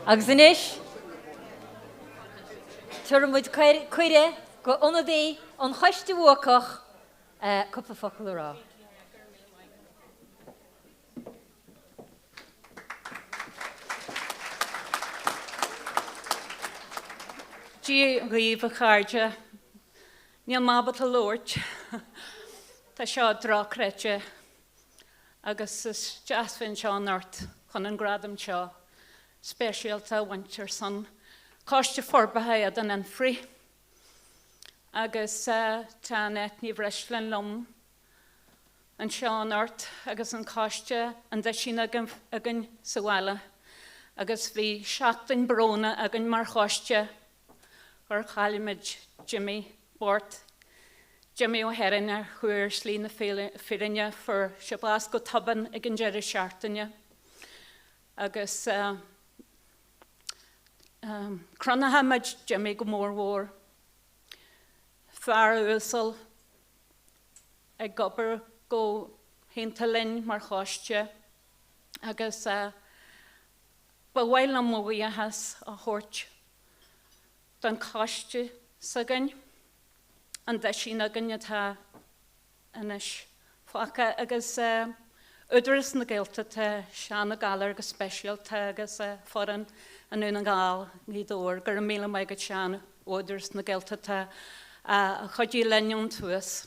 Agus anois, tabharfaidh muid cuireadh go ionadaí an choiste bhuacach cúpla focal a rá. Dia dhaoibh a chairde. Níl mé ábalta labhairt. Tá seo dochreidte agus is deas bheith anseo anocht chun an gradam seo speisialta a bhaint ar son Coiste Forbartha Éadan Fhionnfhraoich. Agus tá Annette Ní Bhreisleáin liom anseo anocht agus an coiste an duisín againn sa bhaile agus bhí seachtain brónach againn mar choiste gur chaill muid Jimmy bocht, Jimmy Ó hEireáin a chuaigh ar shlí na fírinne, fuair sé bás go tobann ag an deireadh seachtaine agus cronóidh muid Jimmy go mór mhór. Fear uasal. ag obair go hiontach linn mar choiste agus ba mhaith liom mo bhuíochas a thabhairt don choiste s'againn, an duisín againn atá anois fágtha agus Údarás na Gaeltachta, Seán Ó Gallchóir go speisialta agus foireann i nDún na nGall, Gaoth Dobhair. Go raibh míle maith agat Seán ó Údarás na Gaeltachta a chuidigh linn ón tús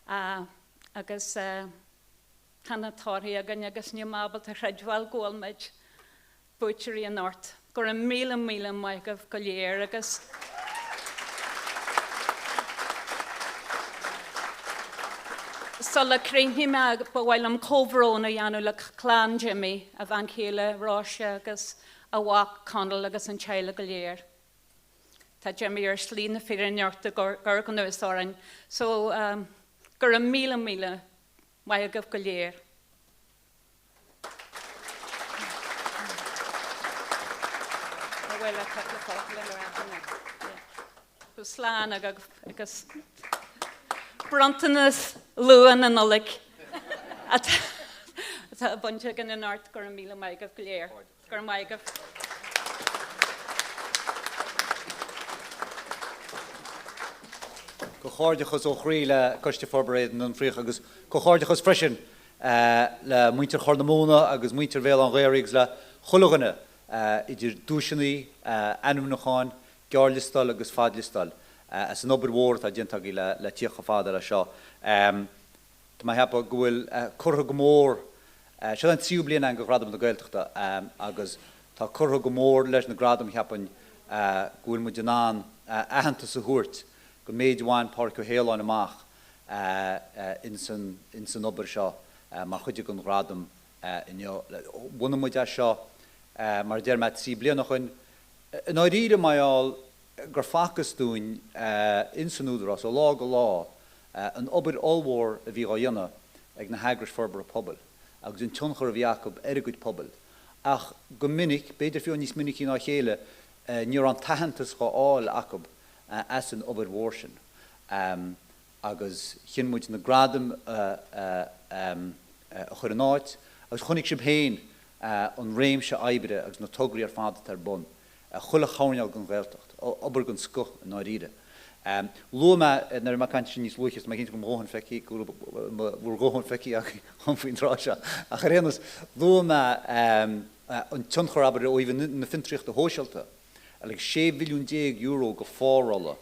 agus tá na torthaí againn agus níl mé ábalta a chreidbheáil go bhfuil muid buaiteoirí anocht. Go raibh míle míle maith agaibh go léir agus. Sula gcríochnaí mé, ba mhaith liom comhbhrón a dhéanamh le clann Jimmy, a bhean chéile Róise agus a mhac Conall agus an teaghlach go léir. Tá Jimmy ar shlí na fírinne anocht i gCorca anuas orainn. So, go raibh míle míle maith agaibh go léir. Slán agus bronntanas luath na Nollag atá bainte againn anocht. Go raibh míle maith agaibh go léir. Go raibh maith agaibh. Comhghairdeachas ó chroí le Coiste Forbartha Éadan Fhionn Fhraoch agus comhghairdeachas freisin le muintir Chorr na Móna agus muintir Bhéal Átha'n Ghaorthaidh agus le chuile dhuine idir duaiseanna, ainmniúcháin, gearrliostáil agus fadliostáil as an obair mhór atá déanta agaibh le tíocht chomh fada leis seo. Tá mé a cheapadh go bhfuil curtha go mór, seo an tríú bliain againn de Ghradaim na Gaeltachta agus tá curtha go mór leis na gradaim cheapfainn go bhfuil muid in ann aitheantas a thabhairt don méid a bhain Pádraic Ó hAoláin amach ins an obair seo mar chuid den ghradam inniu. Bhunaigh muid é seo, mar a deir mé, 3 bliana ó shoin. I ndáiríre, mar gheall gur facthas dúinn ins an Údarás ó lá go lá an obair ollmhór a bhí dhá dhéanamh ag na heagrais forbartha pobail agus an tionchar a bhí acu ar a gcuid pobail ach go minic, b'fhéidir fiú níos minicí ná a chéile, ní raibh an t-aitheantas dhá fháil acu as an obair mhór sin. Agus chinn muid na gradaim a chur in áit agus chonaic sibh féin an réimse oibre agus na tograí ar fad atá ar bun chuile choirnéal den Ghaeltacht, obair den scoth i ndáiríre. Luaigh mé nuair a bhí mé ag caint níos luaithe, is tá mé cinnte go bhfuil mo dhóthain feicthe, go bhfuil bhur dhóthain feicthe agaibh faoin tráth seo, ach ar aon nós, luaigh mé an tionchar, abair, ó thaobh na fiontraíochta shóisialta, like €16 mhilliún de phárolla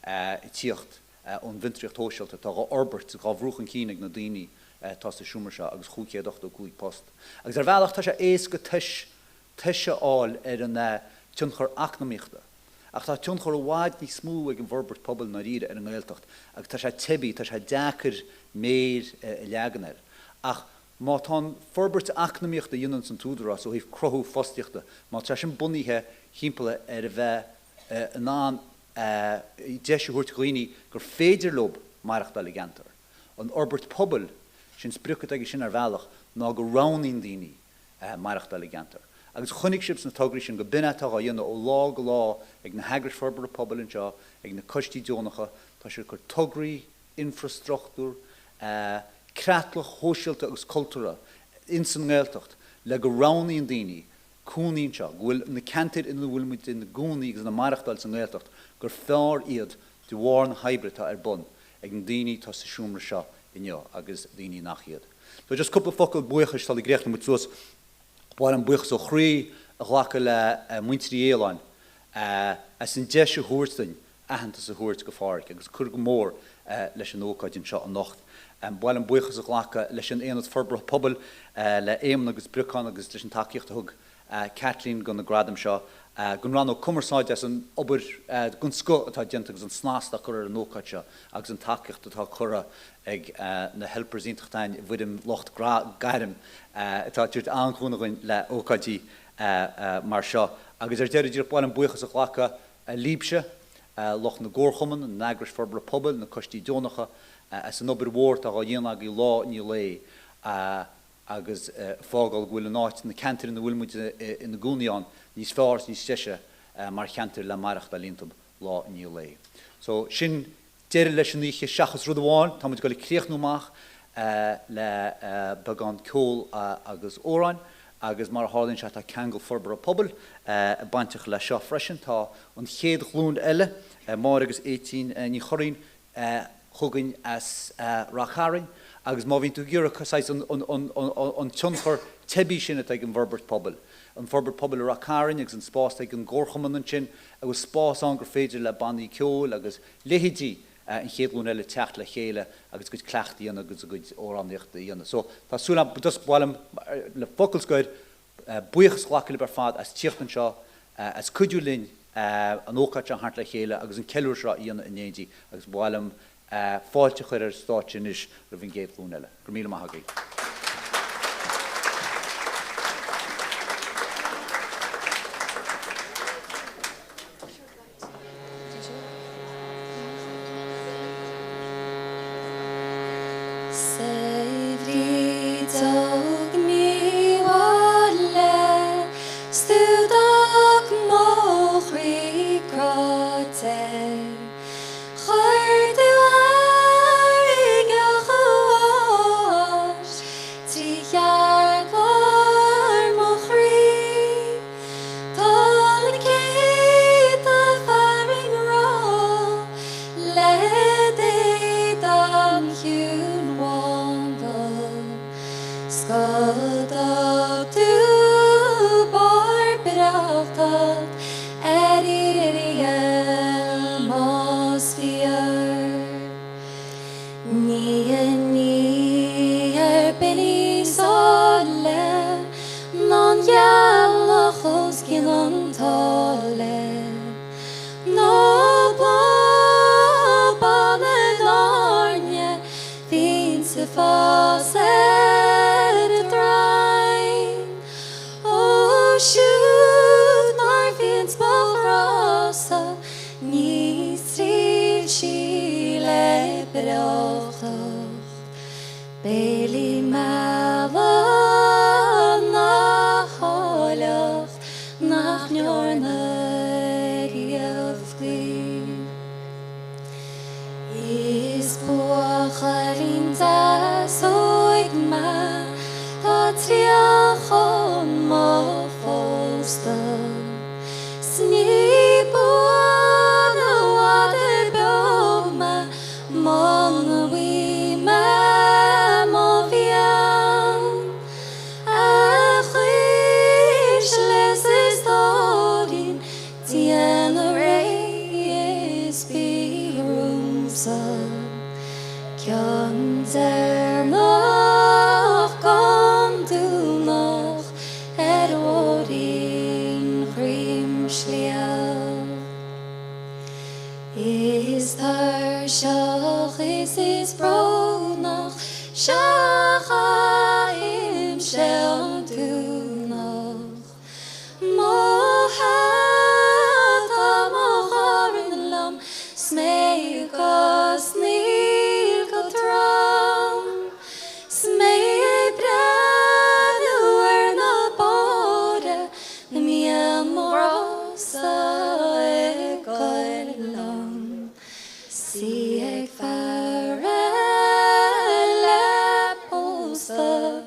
ag tíocht ón bhfiontraíocht shóisialta atá dhá fhorbairt, dhá bhrú chun cinn ag na daoine atá sa seomra seo agus 585 post. Agus ar bhealach tá sé éasca tois tois a fháil ar an tionchar eacnamaíochta. Ach tá tionchar i bhfad níos mó ag an bhforbairt pobail i ndáiríre ar an nGaeltacht agus tá sé teibí, tá sé deacair méir a leagan air. Ach má tá an forbairt eacnamaíochta a dhéananns an tÚdarás ó thaobh cruthú fostaíochta, má tá sé sin bunaithe thimpeall ar a bheith in ann deis a thabhairt do dhaoine gur féidir leo maireachtáil i gceantar, an fhorbairt pobail, sin sprioc atá aige sin ar bhealach ná go roghnaíonn daoine maireachtáil i gceantar. Agus chonaic sibh sna tograí sin go b'in é atá dhá dhéanamh ó lá go lá ag na heagrais forbartha pobail anseo, ag na coistí deonacha, tá siad ag cur tograí, infreastruchtúr, creatlach shóisialta agus cultúrtha ins an nGaeltacht le go roghnaíonn daoine cónaí anseo, go bhfuil na ceantair ina bhfuil muid ina gcónaí agus ina maireachtáil sa nGaeltacht, gur fearr iad de bharr na hoibre atá ar bun ag na daoine atá sa seomra seo inniu agus daoine nach iad. So just cúpla focal buíochais sula gcríochnóidh muid suas. Ba mhaith liom buíochas ó chroí a ghlacadh le muintir Uí Fhaoláin as an deis a thabhairt duinn aitheantas a thabhairt go Phádhraic agus cur go mór leis an ócáid anseo anocht. Ba mhaith liom buíochas a ghlacadh leis an Aonad Forbartha Pobail, le Éamonn agus Briocán agus leis an tacaíocht a thug Kathleen do na gradaim seo, don Rannóg Cumarsáide as an obair den scoth atá déanta agus an snas atá curtha ar an ócáid seo agus an tacaíocht atá curtha ag na helpers iontach atá againn i bhfoirm lucht gairm atá ag tabhairt an-chúnamh dhúinn le ócáidí mar seo. Agus ar deireadh, díreach ba mhaith liom buíochas a ghlacadh libhse, lucht na gcomharchumann, na n-eagrais forbartha pobail, na coistí deonacha, as an obair mhór atá dhá dhéanamh agaibh lá i ndiaidh lae. agus fágáil go bhfuil an áit, na ceantair ina bhfuil muid ina gcónaí ann, níos fearr is níos deise mar cheantair le maireachtáil iontu lá i ndiaidh lae. So, sin deireadh leis an oíche seachas rud amháin, tá muid ag dul ag críochnú amach le beagán ceol agus amhráin agus mar a tharlaíonn sé tá ceangal forbartha pobail bainteach leis seo freisin. Tá an chéad ghlúin eile, Máire agus Étaín Ní Churraoin, chugainn as Rath Cairn agus má bhíonn tú ag iarraidh saghas an tionchar teibí sin atá ag an bhforbairt pobail, an forbairt pobail i Rath Cairn agus an spás atá ag an gcomharchumann ansin, a bhfuil spás ann gur féidir le bannaí ceoil agus leithéidí an chéad ghlúin eile teacht le chéile agus a gcuid cleachtaidh a dhéanamh agus a gcuid amhránaíochta a dhéanamh. So tá súil agam, just ba mhaith liom le focal scoir, buíochas a ghlacadh libh ar fad as tíocht anseo, as cuidiú linn an ócáid seo a tharraingt le chéile agus an ceiliúradh seo a dhéanamh in éindí agus ba mhaith liom. Fáilte a chur ar stáitse anois roimh an gcéad ghlúin eile. Go raibh míle maith agaibh. 'S a Bhrídeog Ní Mháille 's tú d'fhág mo chroí cráite. Chuir tú fharraige chumhais trí cheartlár mo chroí. Tá na céadta fear i ngrá le d'éadan chiúin bhándubh 's go dtug tú barr breáchta Ar fhíor más fíor. Ní ní ar bith níos áille ná an ghealach os cionn an tsáile, ná bláth bán na hairne bhíonns ag fás ar a droim. Ó siúd mar bhíonns mo ghrá-sa níos tréimhsí le breoiteacht, Béilí meala na háilleacht nach ndearna riamh gaoth. Is buachaillín deas óg mé tá triall chun mo phósta 's ní buan i bhfad ar beo mé muna bhfaighidh mé mo mhian. A chuisle 's a stóirín Déan réidh is bí romhamsa Ceann deireanach gan dúnadh ar bhóithrín Dhroim Sliabh. Is tuirseach is is brónach sea chaithimse an dúnadh. Mo hata, mo dhorn liom 's mé ag osnaíl go trom 's mé ag breathnú ar na bóithre 'na mbíonn mo ghrá-sa ag goil liom 's í ag faire le pósadh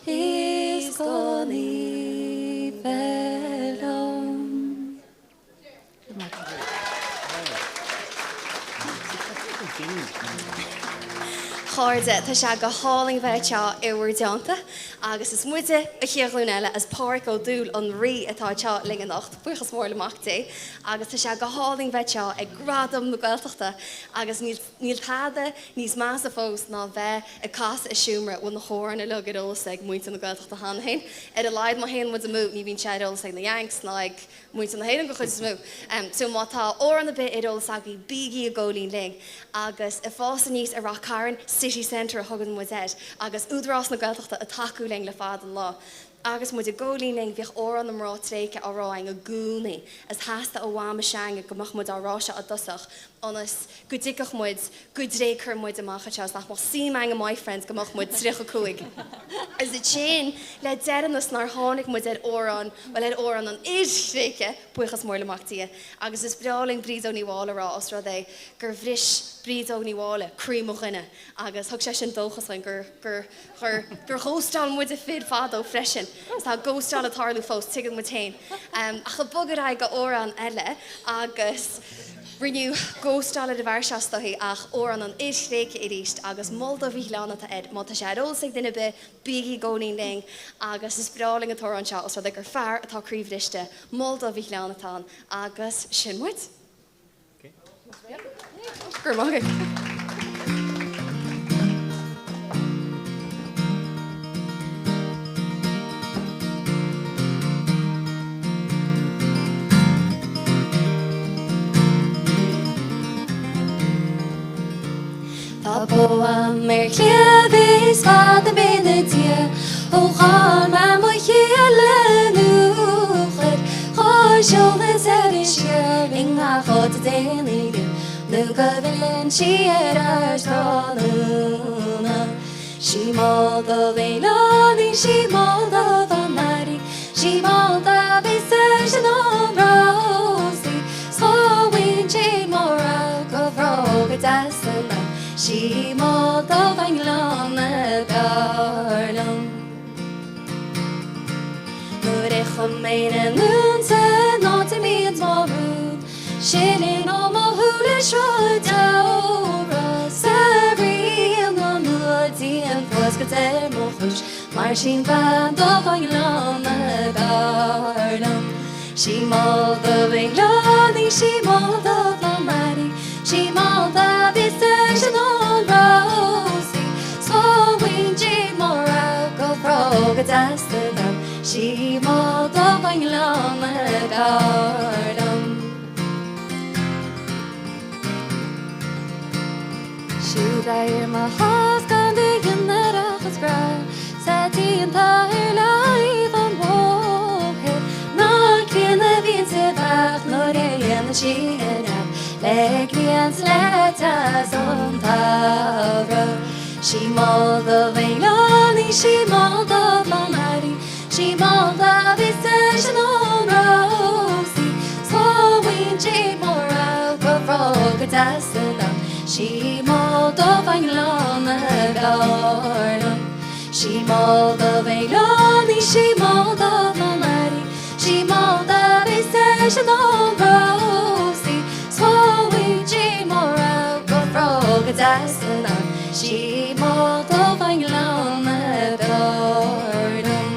Is gan í bheith liom. A chairde, tá sé go hálainn bheith anseo i bhur dteannta agus is muide an chéad ghlúin eile is Pádhraic Ó Dúill an Rí atá anseo linn anocht, buíochas mór le Mac Dé, agus tá sé go hálainn bheith anseo ag Gradaim na Gaeltachta agus níl Níl tada níos measa fós ná bheith ag casadh i seomra a bhfuil na hamhráin uilig ar eolas ag muintir na Gaeltachta cheana féin. Ar a laghad má théann muid amú ní bhíonn sé ar eolas ag na Yanks ná ag muintir na hÉireann den chuid is mó. So má tá amhrán ar bith ar eolas agaibh bígí ag góilín linn. Agus ag fás aníos i Rath Cairn, City Centre a thugann muid air, agus Údarás na Gaeltachta ag tacú linn le fada an lá. Agus muid ag góilín linn bhíodh Amhrán na Mná Tréigthe á rá againn i gcónaí is theastaigh ó Mham s'againne go mbeadh muid á rá seo i dtosach ionas go dtuigfeadh muid go dtréigfear muid amach anseo is nach mbeadh suim againn i mboyfriends go mbeadh muid 35. Is ansin le deireanas nár tháinig muid ar amhrán, bhuel ar amhrán an fhir thréigthe, buíochas mór le Mac Dia. Agus is breá linn Bríd Óg Ní Mháille a rá os rud é gur bhris Bríd Óg Ní Mháille croí mo dhuine agus thug sé sin dóchas dúinn gur, gur, gur, gur ghósteáil muide fir fadó freisin. Is tá gósteáil ag tarlú fós, tuigeann muid féin. Ach ag bogadh ar aghaidh go amhrán eile agus rinneadh gósteáil ar an bhfear seo is dóichí ach amhrán an fhir thréigthe arís agus Mol do Mhíthleán atá air. Má tá sé ar eolas ag duine ar bith, bígí ag góilín linn agus is breá linn an t-amhrán seo os rud é gur fear atá croíbhriste, Mol do Mhíthleán atá ann agus sin muid. Go raibh maith agat. Tá bó a'm ar chliabh is fada mé 'na diaidh ó chaill mé mo chéile nó chuir chuir eolas ar an scéal i ngach áit a dtéann í nó go bhfilleann sí ar ais tráthnóna. Sí mall dubh é leoní, sí mall dubh an airí, sí mall dubh is eisean an rósaí, 's chomhaoin sé mo rogha go bhróga deasa liom, sí mall dubh an gleann a b'fhearr liom. Nuair a chum mé na ndúnta ná d'imíonn mo rún, Sileann ó mo shúile sruth deora 's airíonn an fhuath fuascailt ar mo chúis Mar sí'n bhean dubh an gleann a b'fhearr liom. Sí mall dubh an gleann í sí mall dubh an airí Sí mall dubh is eisean an rósaí 's chomhaoin di mo rogha go bhróga deasa dom Sí mall dubh an gleann a b'fhearr liom. Siúd ar mo chás gan de ghinearachas grá 's a díonta ar láimh an bhóthair ná críonna a bhíonn sa bheach nuair a dhéanann sí a neach le grian 's le teas an tsamhraidh. Sí mall dubh an ghleann í sí mall dubh an airí Sí mall dubh is eisean an rósaí 's chomhaoin di mo rogha go bhróga deasa liom Sí mall dubh an ghleann a b'fhearr liom Sí mall dubh an ghleann í sí mall dubh an airí Sí mall dubh is eisean an rósaí 's chomhaoin di mo rogha go bhróga deasa liom Sí mall dubh an ghleann a b'fhearr liom.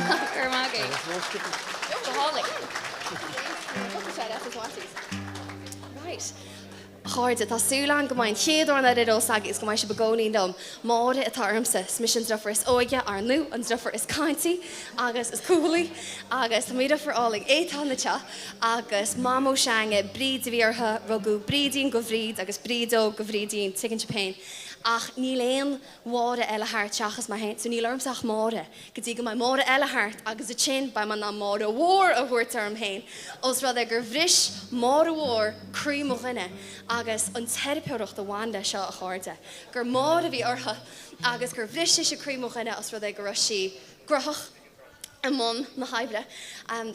Go raibh maith agat. Go hálainn. Right. A chairde, tá súil agam go mbeidh an chéad amhrán eile ar eolas agaibh is go mbeidh sibh i gcónaí liom. Máire atá ormsa, is mise an deirfiúr is óige, ar ndú, an deirfiúr is caintí agus is cúthailí agus tá mo dheirfiúr álainn Étáin anseo agus Mamó s'againne, Bríd a bhí uirthi, rugadh Brídín go Bhríd agus Brídeog go Bhrídín, tuigeann sibh féin. Ach níl aon Mháire eile thart seachas mé féin, so níl ormsa ach Máire, go dtí go mbeidh Máire eile thart agus ansin beidh mé in ann Máire Mhór a thabhairt orm féin, os rud é gur bhris Máire Mhór croí mo dhuine agus an teiripeoireacht a bhain leis seo, a chairde, gur Máire a bhí uirthi agus gur bhris sise croí mo dhuine os rud é go raibh sí graitheach i mbun na hoibre.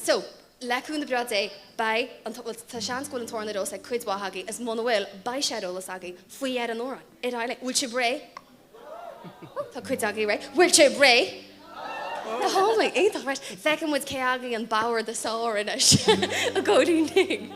So, le cúnamh breá Dé, beidh an, bhuel, tá seans go bhfuil an t-amhrán ar eolas ag cuid mhaith agaibh is muna bhfuil, beidh sé ar eolas agaibh faoi dheireadh an amhráin. Ar aghaidh linn. Bhfuil sibh réidh? Tá cuid agaibh réidh. Bhfuil sibh réidh? Go hálainn, iontach, right. Feicfidh muid cé agaibh an bord is fearr anois i gcóiríní.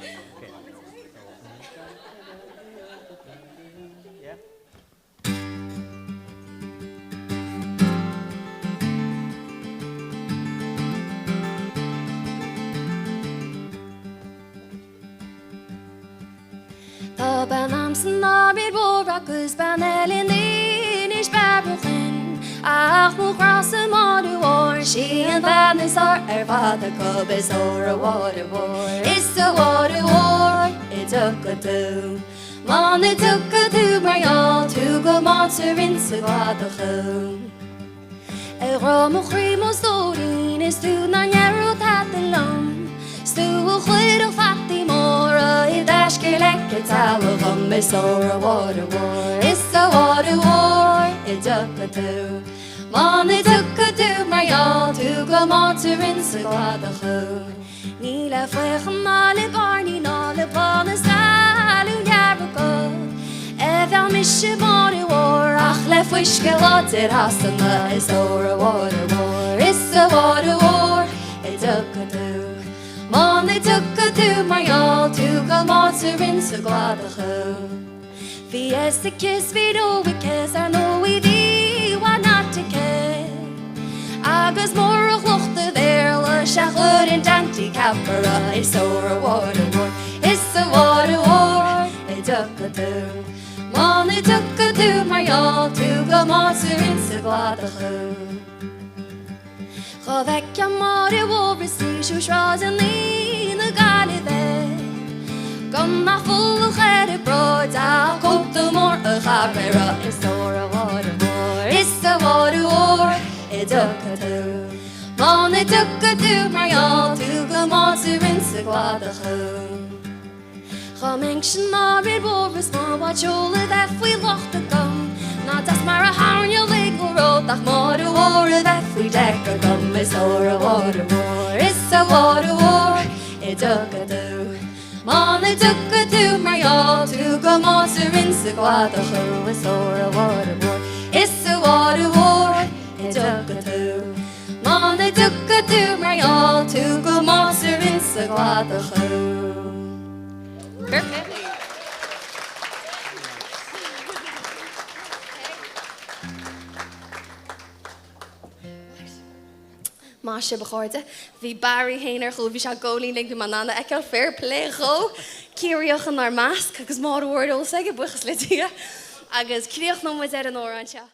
Tá bean a'm san Arair Mhór agus bean eile in Inis Bearachain Ach mo ghrása Máire Mhór sí an bhean is fearr ar fad acu is óra Mháire Mhór is a Mháire Mhór a dtiocfaidh tú Muna dtiocfaidh tú mar gheall tú go mbáitear insa gcladach thú. A ghrá mo chroí mo stóirín is tú nach ndéarfadh tada liom 'S tú a chuirfeadh fataí móra i dtaisce leice teallaigh dhom Is óra Mháire Mhór is a Mháire Mhór a dtiocfaidh tú Muna dtiocfaidh tú mar gheall tú go mbáitear insa gcladach thú. Ní le faochain ná le bairnigh ná le bláth na stalún dearg a bheadh mise Máire Mhór ach le fuisce láidir Shasana is óra Mháire Mhór is a Mháire Mhór a dtiocfaidh tú Muna dtiocfaidh tú mar gheall tú go mbáitear insa gcladach thú. Bhí fhios aici is bhí ró aici 's ar ndóigh bhí why not aici Agus murach lucht an Bhéarla 'sea chuir an Danty ceapaire is óra Mháire Mhór is a Mháire Mhór a dtiocfaidh tú Muna dtiocfaidh tú mar gheall tú go mbáitear insa gcladach thú. Dhá bhfeicfeá Máire Mhór is í siúl sráideanna na Gaillimhe Gan ach folach ar a bráid ach cóta mór. Chaithfidh mé a rá is ór a Mháire Mhóir is a Mháire Mhóir a dtiocfaidh tú. Muna dtiocfaidh tú mar gheall tú go mbáitear insa gcladach thú. Dhá mbeinnse i m'fhear mór is mo bhád seoil a bheith faoi lucht agam Ná deas mar a thairneoidh mo ród ach Máire Mhór a bheith faoi deic agam Is ór a Mháire Mhór is a Mháire Mhór a dtiocfaidh tú Muna dtiocfaidh tú mar gheall tú go mbáitear insa gcladach thú Is ór a Mháire Mhór is a Mháire Mhór a dtiocfaidh tú Muna dtiocfaidh tú mar gheall tú go mbáitear insa gcladach thú. Maith sibh a chairde. Bhí Barry fhéin ar chúl, bhí sé i gcónaí linn, bhí mé in ann a fheiceáil, fair play dhó. Ciarraíoch inár measc agus Máire Mhór ar eolas aige, buíochas le Dia. Agus críochnóidh muid ar an amhrán seo.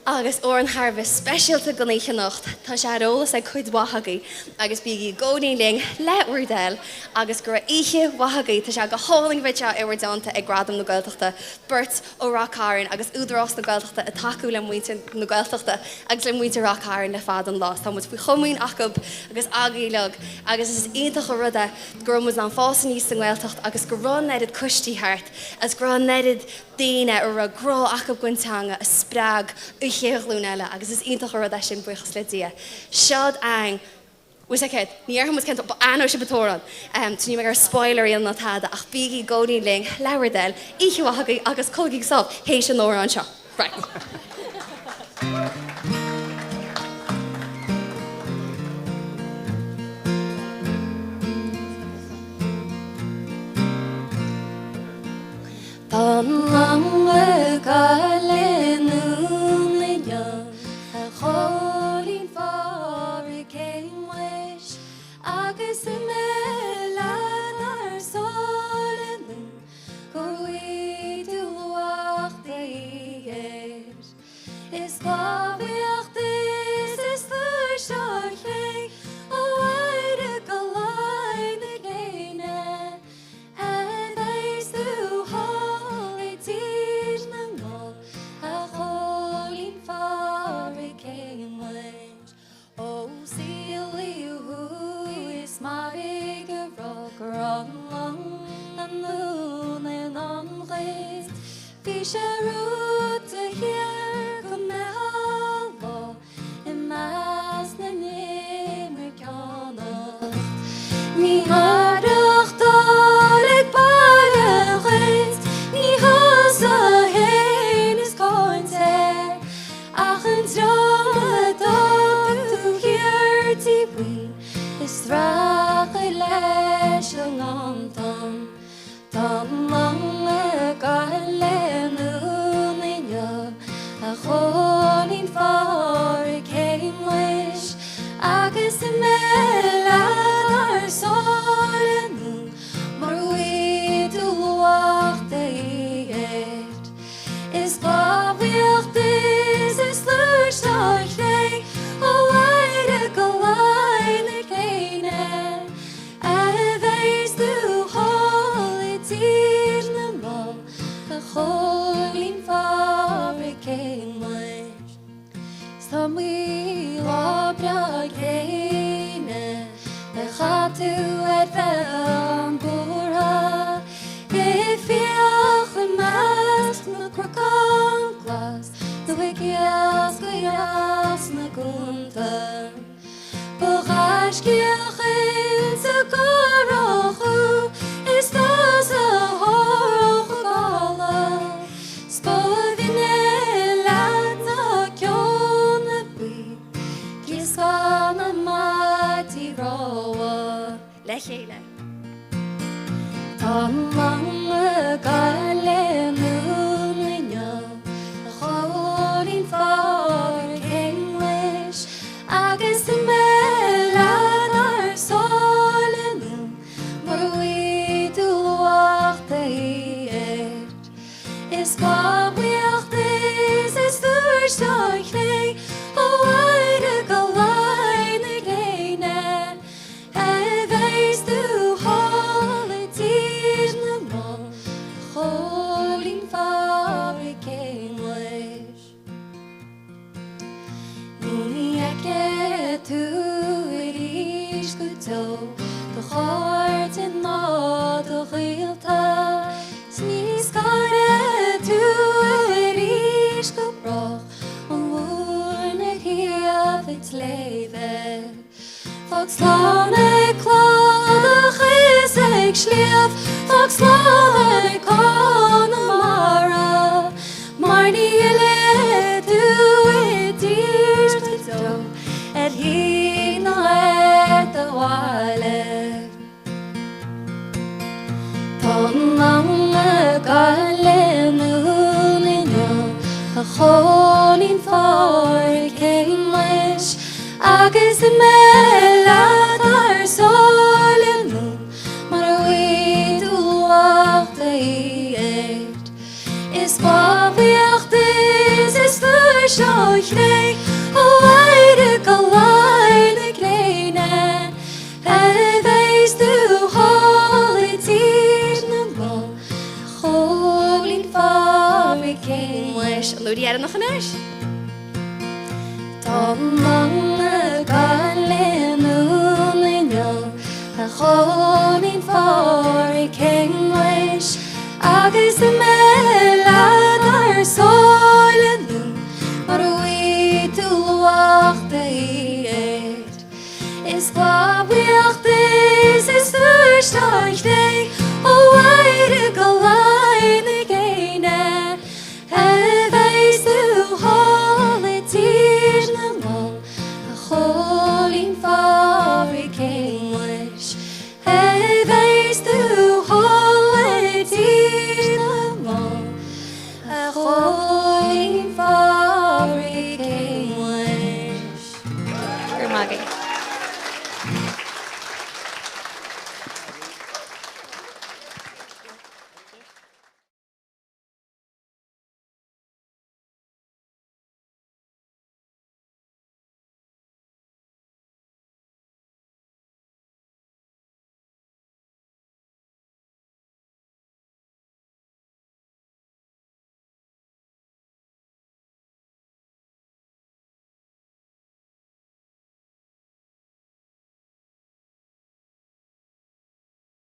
Agus amhrán thar a bheith speisialta don oíche anocht, tá sé ar eolas ag cuid mhaith agaibh agus bígí i gcónaí linn le bhur dtoil agus go raibh oíche mhaith agaibh. Tá sé go hálainn bheith anseo i bhur dteannta ag Gradaim na Gaeltachta, beirt ó Rath Cairn agus Údarás na Gaeltachta ag tacú le muintir na Gaeltachta agus le muintir Rath Cairn le fada an lá. Tá muid faoi chomaoin acu agus agaibh uilig agus is iontach an rud é go raibh muid in ann fás aníos sa nGaeltacht agus go raibh an oiread coistí thart agus go raibh an oiread daoine a raibh grá acu don teanga a spreag an chéad ghlúin eile agus is iontach an rud é sin, buíochas le Dia. Seod a'inn, bhfuil sé céard, ní dhéarfaidh muid cén t-, aithneoidh sibh an t-amhrán, so níl mé ag iarraidh spoiler a dhéanamh ná tada ach bígí i gcónaí linn, le bhur dtoil, oíche mhaith agaibh agus codlaigí go sámh théis an amhráin seo. Right. Tá an long ag gabháil i nDún inniu, a Chóilín Phádraig Shéamuis, Agus imigh leat thar sáile nó go bhfaighidh tú luach do shaothair. Is lámhaíocht is is tuirse an chré ó Éire go Laighin na gréine. A bheas tú thall i dTír na nGall, a Chóilín Phádraig Shéamuis. Ó saolaíodh thú is mairg a rá go raibh an long i ndún i ndán dhuit. Bhí sé romhat de shíor go mbeifeá lá I measc na n-inimirceánach ní maireachtáil ag baile dhuit, ní thusa fhéin is cáint air, ach an dream a d'fhág tú thiar díomhaoin ag streachailt leis an nganntan. Tá an long ag gabháil i nDún inniu, a Chóilín Phádraig Shéamuis, Agus imigh leat thar sáile nó mura bhfaighidh tú luach do shaothair. Is lámhaíocht is is luais an chré ó Éire go Laighin na gréine. A bheas tú thall i dTír na nGall, a Chóilín Phádraig Shéamuis. 'S tá iomaí lá breá gréine a chaith tú ar bheagán buartha, ag fiach i measc na gcnocán glas nó ag iascaireacht sna cuanta. Ba ghaiscíoch insa gcurach thú is tusa a thabharfadh an gála 's ba bhinne leat ná ceol na buí gíoscán na maidí rámha. Le chéile. Tá an long ag gabháil i nDún inniu, a Chóilín Phádraig Shéamuis, Agus imigh leat thar sáile nó mura bhfaighidh tú luach do shaothair. Is lámhaíocht is is tuairisc an chré ó Éire go Laighin na gréine. A bheas tú thall i dTír na nGall, a Chóilín Phádraig. Fág slán ag cladach is ag sliabh, fág slán ag Conamara, mar ní fhillfidh tú i dtír go deo ar thír ná ar do bhaile. Tá an long ag gabháil anonn inniu, a Chóilín Phádraig Shéamuis, agus an mbeidh leat thar sáile nó mara bhfaighidh tú lucht a air. Is bailíocht is is flúirse an chré ó éirigh go luí na gréine. A bheas tú thall i dTír na nGall, a Chóilín Phádraig Shéamuis. An uair dheireanach anois. Tá an long ag gabháil anonn inniu, a Chóilín Phádraig Shéamuis, agus an mbeidh leat thar sáile nó mara bhfaighidh tú lucht a air. Is bailíocht is is flúirse an chré ó éirigh go luí na gréine. A bheas tú thall i dTír na nGall, a Chóilín Phádraig Shéamuis. A bheas tú thall i dTír na nGall, a Chóilín.